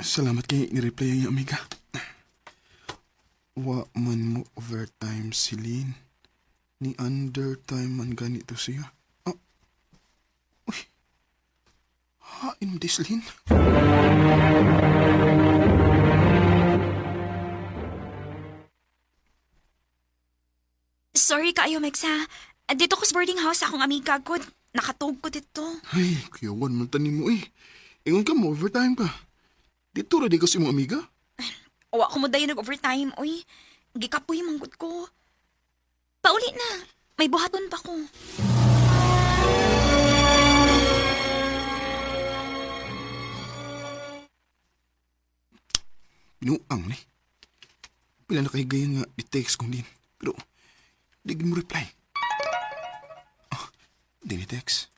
Salamat kay ni-reply ang iyang amiga. Wa man mo overtime si Lynn. Ni undertime man ganito siya. Ah, uy. Hain mo dis, Lynn. Sorry kaayo, Megs, ha. Dito ko sa boarding house akong amiga ko. Nakatug ko dito. Ay, kuyawan man tanin mo eh. Ingon ka mo, overtime ka. Dito ra di ko sa imong amiga. Wa ko mo dayon nag-overtime, uy. Gikapoy manggod ko. Pauli na. May buhaton pa ko. Pinuang ni. Pila na kay gayon nga i-text kong din. Pero, di gid mo reply. Ah, di ni text.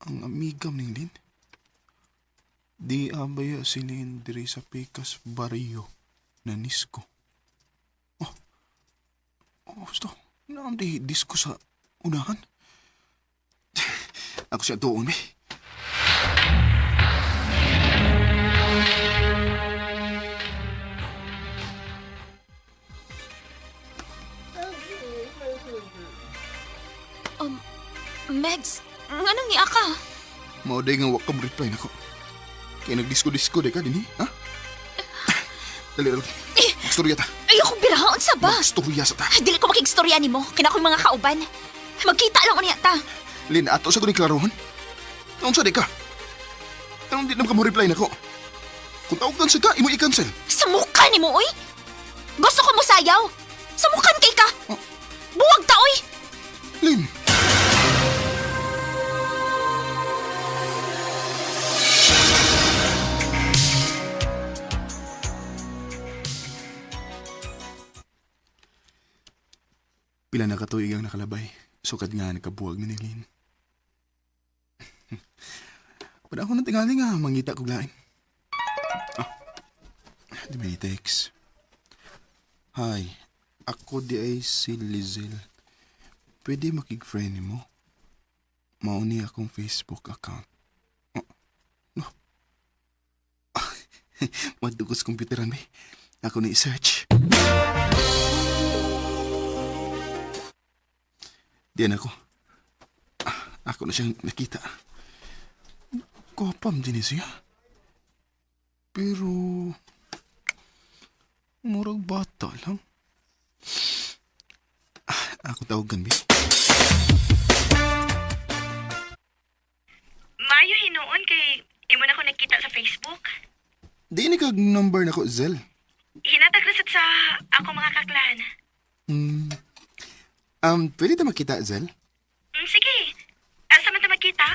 Ang amiga ning din. Di abaya si Lynn diri sa Picas Barrio na nisko. Oh, oh, gusto. Naam di disco sa unahan. Ako siya doon, eh. Megs, nganong niya ka? Mao day nga wa ka mo-reply nako. Kay nagdisko-disko day ka dinhi, ha? Dali dali. Magstorya ta. Ayoko biraon sa ba? Magstorya sa ta. Dili ko makigstorya nimo. Kina ko'y mga kauban. Magkita lang unya ta. Lin, ato sa kuning klarohan. Naunsa di ka? Anong di naman ka mo reply nako? Kung tawag sa ka, imo i-cancel. Sa mukha nimo, oy! Gusto ko mo sayaw. Sa mukhan kay ka. Buwag ta, oy! Lin! Pila na katuig ang nakalabay. Sukad nga nakabuwag na ni Lin. Wala ako nang tingali nga mangita kog lain. Ah, di ba ni text? Hi, ako di ay si Lizelle. Pwede makig-friend mo? Mao ni akong Facebook account. Oh, no. Madugos computeran mi. Ako ni search. Diyan ako. Ah, ako na siyang nakita. Gwapam din siya. Pero murag bata lang. Ah, ako tawagan, bi. Mayo hinuon kay imo na ko nakita sa Facebook. Di ni kag number na ko, Zel. Hinatag ra sad sa ako mga kaklan. Pwede ta makita, Zel? Sige. Asa man ta magkita?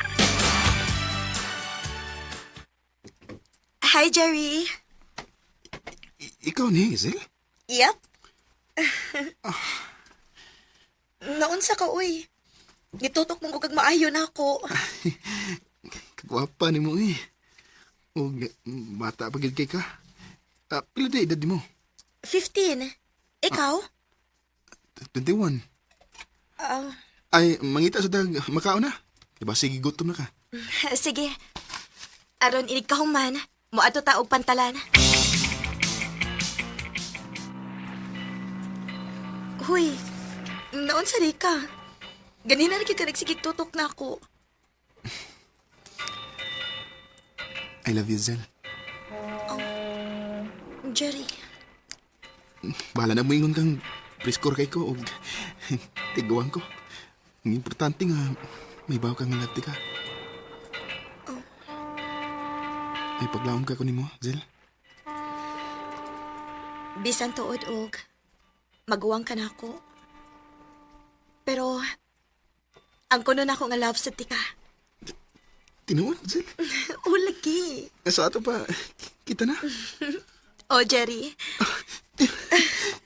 Hi, Jerry. Ikaw ni, Zel? Yep. Naunsa ka, uy. Gitutok mong kag maayo na ako. Kagwapa ni mo eh. O, bata pa gid kay ka. Ah, pila na edad mo? 15. Ikaw? 21. Ah, Ay, mangita sa dag, makaon na. Diba, sige, gutom na ka. sige. Aron inig ka human, moadto ta og pantalan. Huy, naunsa di ka? Ganina ra gyud ka nagsigig tutok na ako. I love you, Zel. Jerry, Bahala na mo ingon kang preskor kay ko o tiguan ko. Ang importante nga, may bawo kang love ka. Ay, paglaom ka ko nimo, Zel. bisan tuod og maguwang ka na ako. Pero ang kuno na ako nga love sa tika. Tinuod, Zel. O lagi. Sa ato pa, kita na. O Jerry,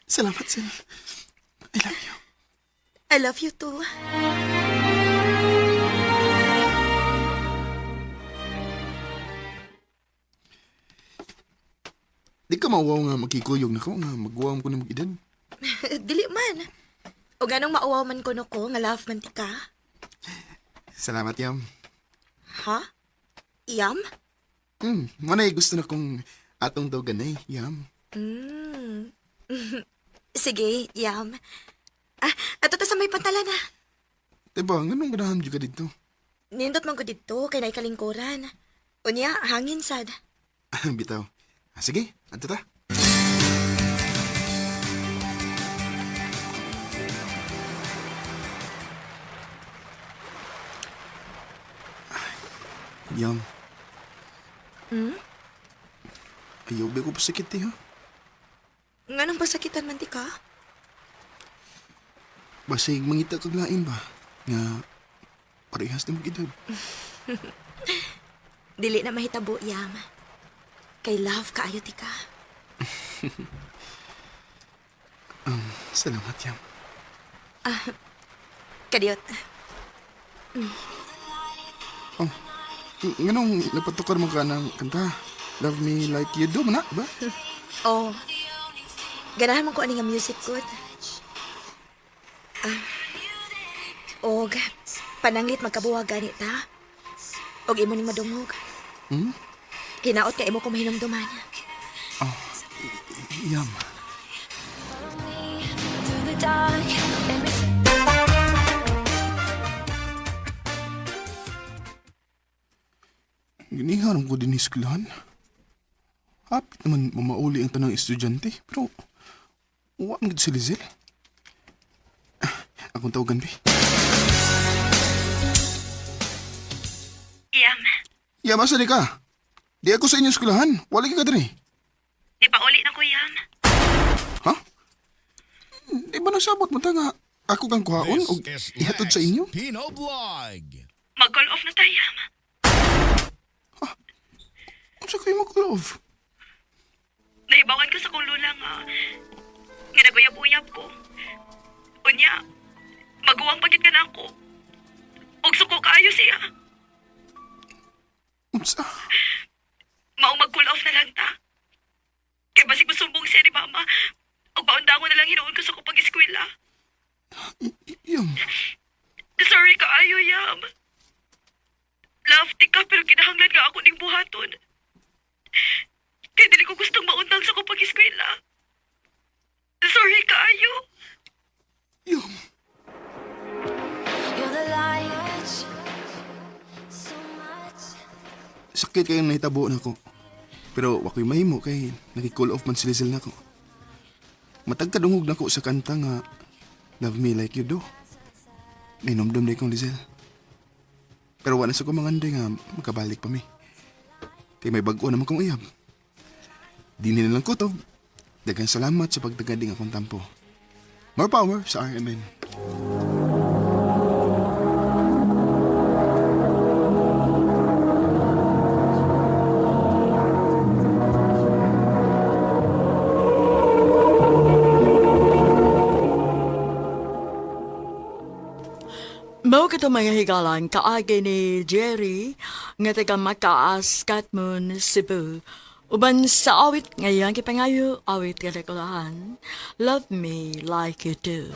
Salamat, Zel. I love you. I love you too. Di ka mauwaw nga magkikuyog na ko, nga magwaw ko na mag-edad. Dili man. O ganong mauwaw man kuno ko nga love man tika. Salamat, Yam. Ha? Yam? Manay gusto na kong atong daw ganay, Yam. Sige, yam. Ah, ato ta sa may pantalan ah. Diba, nganong ganahan jud ka dito? Nindot man ko didto kay naikalingkuran. Unya, hangin sad. Bitaw. Ah, sige, anto ta. Yam, Hmm? ayaw ba ko pasakit eh, ha? Nganong pasakitan man ti ka? Basig mangita kag lain ba? Nga, parehas na mag-edad. Dili na mahitabo, yam. Kay love kaayo ti ka. Salamat, Yam. Kadiyot. Oh, nganong napatukar mo ka ng kanta? Love me like you do, man na, ba? Oh. Ganahan man ko ani nga music good. Ah. Og pananglit magkabuwag gani ta. Og imo ning madungog. Hmm? Hinaot ka imo ko mahinumduman. Yam. Giniharam ko din eskwelahan. Hapit naman mamauli ang tanang estudyante, pero wa man gid si Lizelle. Ah, akong tawagan, bi. Yam, Yam, asa di ka? Di ako sa inyong eskwelahan. Wala ka diri. di pa uli na ko, Yam. Ha? Di ba nasabot mo ta nga ako kang kuhaon o This is ihatod Lex sa inyo? Pino Vlog. Mag-call off na tayo, Yam. Unsa kayo mag-love? Nahibawan ko sa kong lula nga nga naguyab-uyab ko. Unya, maguwang pagit ka na ako. Og suko kaayo siya. Unsa? Mao mag-cool off na lang ta. Kay basig masumbong siya ni mama. Og paundangon na lang hinuon ko sa akong pag-eskwela. Yam, Sorry kaayo, Yam. Love ka pero kinahanglan nga ako ning buhaton. Kay dili ko gustong maundang sa akong pag-eskwela. Sorry kaayo. Sakit kayong nahitabo na ako. Pero wako'y mahimo kay naki-cool off man si Lizel nako. Matagkadungog nako sa kanta nga Love Me Like You Do. Nainomdom na ikong Lizel. Pero wala sa ko manganday nga makabalik pa mi. Kay may bag-o naman kong uyab. Di nila lang kutob. Daghang salamat sa pagtagading akong tampo. More power sa RMN. Mao kato mga higalan kaagi ni Jerry nga taga Makaas, Katmon, Cebu. Uban sa awit ngayang gipangayo, awit nga nakulahan, Love Me Like You Do.